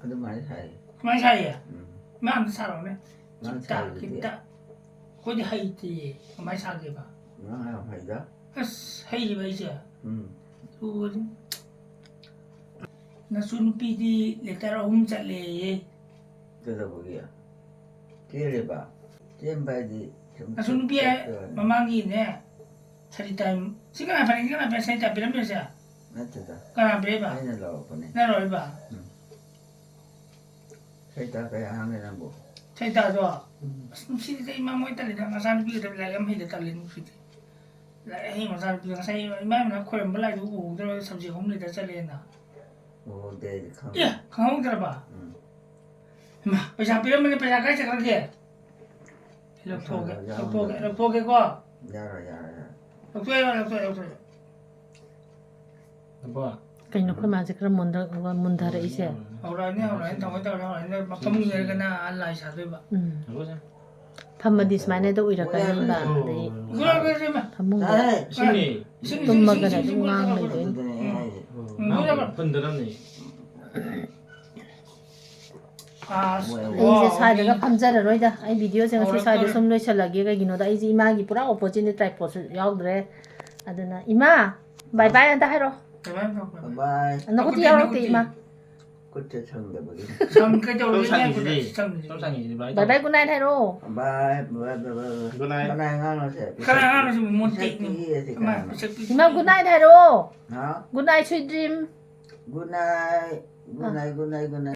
ꯑꯗꯨꯃꯥꯏꯅ ꯁꯥꯏ꯫ ꯀꯃꯥꯏꯅ ꯁꯥꯏꯌꯦ? ꯎꯝ꯫ ꯏꯃꯥ ꯑꯝꯇ ꯁꯥꯔꯛꯑꯣꯅꯦ꯫ ꯃꯥꯅ ꯈꯤꯇꯥꯛ, ꯁꯥꯏꯗꯨꯗꯤ꯫ ꯈꯤꯇꯥꯛ꯫ ꯑꯩꯈꯣꯏꯗꯤ ꯍꯩꯇꯦꯌꯦ꯫ ꯀꯃꯥꯏꯅ ꯁꯥꯒꯦꯕ? ꯅꯪ ꯌꯥꯝ ꯍꯩꯗ꯫ ꯑꯁ, ꯍꯩꯔꯤꯕ ꯑꯩꯁꯦ? ꯎꯝ꯫ ꯂꯣꯏꯔꯦ꯫ ꯅꯁꯨ ꯅꯨꯄꯤꯗꯤ letter ꯑꯍꯨꯝ ꯆꯠꯂꯦꯌꯦ꯫ ꯀꯩꯗꯧꯕꯒꯤ? ꯆꯦꯜꯂꯤꯕ? ꯆꯦꯟꯕ ꯍꯥꯏꯗꯤ ꯁꯨꯝ ꯑꯁꯨꯝ ꯅꯨꯄꯤ ꯆꯠꯄ ꯋꯥꯅꯤ꯫ ꯃꯃꯥꯡꯒꯤꯅꯦ, ꯁꯔꯤꯇꯥ, ꯁꯤ ꯀꯅꯥ ꯐꯔꯦ? ꯁꯤ ꯀꯅꯥ ꯐꯔꯦ? ꯁꯔꯤꯇꯥ ꯄꯤꯔꯝꯃꯤꯔꯣ ꯁꯦ? ꯅꯠꯇꯦꯗ꯫ ꯀꯅꯥ ꯄꯤꯔꯛꯏꯕ? ꯑꯩꯅ ꯂꯧꯔꯛꯄꯅꯦ꯫ ꯅꯪ ꯂꯧꯔꯛꯏꯕ? ꯎꯝ꯫ ꯁꯔꯤꯇꯥ ꯀꯌꯥ ꯍꯥꯡꯒꯦ ꯅꯪꯕꯨ? ꯁꯔꯤꯇꯥꯗꯣ? ꯎꯝ꯫ ꯑꯁ, ꯅꯨꯡꯁꯤꯗꯦ, ꯏꯃꯥ ꯃꯣꯏ ꯇꯜꯂꯤꯗ, ꯃꯆꯥꯅꯨꯄꯤꯒꯗꯕ ꯂꯥꯏꯔꯤꯛ ꯌꯥꯝ ꯍꯩꯗ, ꯇꯜꯂꯤ, ꯅꯨꯡꯁꯤꯗꯦ꯫ ꯑꯩ ꯃꯆꯥꯅꯨꯄꯤꯗꯣ ꯉꯁꯥꯏ ꯏꯃꯥ ꯃꯅꯥꯛ ꯈꯣꯏꯔꯝꯕ ꯂꯥꯏꯗꯨ ꯎꯍꯧꯗ꯭ꯔꯕ, ꯁꯕꯖꯤ ꯑꯍꯨꯝ ꯂꯩꯗ ꯆꯠꯂꯦꯅ꯫ ꯎꯍꯧꯗꯦ ꯑꯩꯗꯤ ꯈꯪꯗꯦ꯫ ꯑꯦ, ꯈꯪꯍꯧꯗ꯭ꯔꯕ? ꯎꯝ꯫ ꯏꯃꯥ, ꯄꯩꯁꯥ ꯄꯤꯔꯝꯕꯅꯤ, ꯄꯩꯁꯥ ꯀꯥꯏ ꯆꯠꯈ꯭ꯔꯒꯦ? ꯂꯧꯊꯣꯛꯑꯒꯦ, ꯂꯧꯊꯣꯛꯑꯒꯦ, ꯂꯧꯊꯣꯛꯑꯒꯦꯀꯣ꯫ ꯌꯥꯔꯣꯏ, ꯌꯥꯔꯣꯏ, ꯌꯥꯔꯣꯏ꯫ ꯂꯧꯊꯣꯛꯑꯦ, ꯂꯧꯊꯣꯛꯑꯦ, ꯂꯧꯊꯣꯛꯑꯦ꯫ ꯑꯕꯣ, ꯀꯩꯅꯣ ꯑꯩꯈꯣꯏ ꯃꯥꯁꯦ ꯈꯔ ꯃꯨꯟꯗ- ꯃꯨꯟꯊꯔꯛꯏꯁꯦ? ꯍꯧꯔꯛꯑꯅꯤ, ꯍꯧꯔꯛꯑꯅꯤ, ꯊꯑꯣꯏ ꯇꯧꯔꯅꯤ, ꯍꯧꯔꯛꯑꯅꯤ꯫ ꯐꯃꯨꯡ ꯌꯦꯡꯉꯒꯅ ꯑꯥ ꯂꯥꯏ ꯁꯥꯗꯣꯏꯕ꯫ ꯎꯝ꯫ ꯑꯕꯣꯁꯦ꯫ ꯐꯝꯃꯗꯤ ꯁꯨꯃꯥꯏꯅ ꯍꯦꯛꯇ ꯎꯏꯔꯛꯀꯅꯤꯕ꯫ ꯑꯗꯩ ꯎꯔꯛꯑꯔꯣꯏꯁꯦ, ꯏꯃꯥ꯫ ꯐꯃꯨꯡꯗ ꯇꯥꯏ꯫ ꯏꯁꯤꯡꯅꯤ꯫ ꯏꯁꯤꯡ, ꯇꯨꯝꯃꯒꯅ ꯏꯁꯤꯡ, ꯏꯁꯤꯡ, ꯑꯗꯨꯝ ꯉꯥꯡ ꯏꯁꯤꯡ, ꯂꯩꯗꯣꯏꯅꯤ꯫ ꯑꯗꯨꯅꯦ ꯑꯩ ꯍꯥꯏꯁꯦ꯫ ꯎꯝ, ꯃꯥ ꯎꯔꯛꯑꯔꯣꯏ꯫ ꯐꯨꯟꯗꯔꯝꯅꯤ꯫ ꯑꯁ, ꯃꯣꯏ ꯑꯩꯁꯦ ꯁ꯭ꯋꯥꯏꯗꯒ ꯐꯝꯖꯔꯔꯣꯏꯗ꯫ ꯑꯩ ꯚꯤꯗꯤꯑꯣꯁꯦ ꯉꯁꯤ ꯁ꯭ꯋꯥꯏꯗ ꯁꯨꯝ ꯂꯣꯏꯁꯤꯜꯂꯒꯦ꯫ ꯀꯩꯒꯤꯅꯣꯗ ꯑꯩꯁꯦ ꯏꯃꯥꯒꯤ ꯄꯨꯔꯥ ꯑꯣꯄꯣꯖꯤꯠꯅꯤ, ꯇ꯭ꯔꯥꯏꯄꯣꯗꯁꯨ ꯌꯥꯎꯗ꯭ꯔꯦ꯫ ꯑꯗꯨꯅ ꯏꯃꯥ, ꯕꯥꯏ ꯕꯥꯏ ꯑꯝꯇ ꯍꯥꯏꯔꯣ꯫ ꯀꯃꯥꯏꯅ ꯇꯧꯕ? ꯕꯥꯏ꯫ ꯅꯈꯨꯠꯇꯤ ꯌꯥꯎꯔꯛꯇꯦ, ꯏꯃꯥ꯫ ꯈꯨꯠꯁꯦ ꯁꯪꯗꯕꯒꯤ꯫ ꯁꯪ ꯀꯩꯗꯧꯔꯒꯦ? ꯁꯣꯝ ꯁꯪꯉꯤꯁꯤꯗꯤ꯫ ꯁꯪꯉꯤꯁꯤꯗꯤ꯫ ꯁꯣꯝ ꯁꯪꯉꯤꯁꯤꯗꯤ ꯕꯥꯏ ꯕꯥꯏ ꯕꯥꯏ, ꯇꯧ꯫ ꯒꯨꯗ ꯅꯥꯏꯠ ꯍꯥꯏꯔꯣ꯫ Bye, bye, bye, bye. Good night. ꯀꯅꯥ ꯑꯉꯥꯡꯅꯣ ꯁꯦ? ꯀꯅꯥ ꯑꯉꯥꯡꯅꯣ ꯁꯤꯕꯨ? ꯃꯣꯟꯇꯦꯛꯅꯤ꯫ ꯄꯤꯁꯛ ꯄꯤꯛꯑꯦ ꯁꯤ ꯏꯃꯥ, ꯀꯅꯥꯅꯣ? ꯄꯤꯁꯛ ꯄꯤꯛ- ꯏꯃꯥ, ꯒꯨꯗ ꯅꯥꯏꯠ ꯍꯥꯏꯔꯣ꯫ ꯍꯥ? Good night, sweet dream. Good night, good night, good night, good night.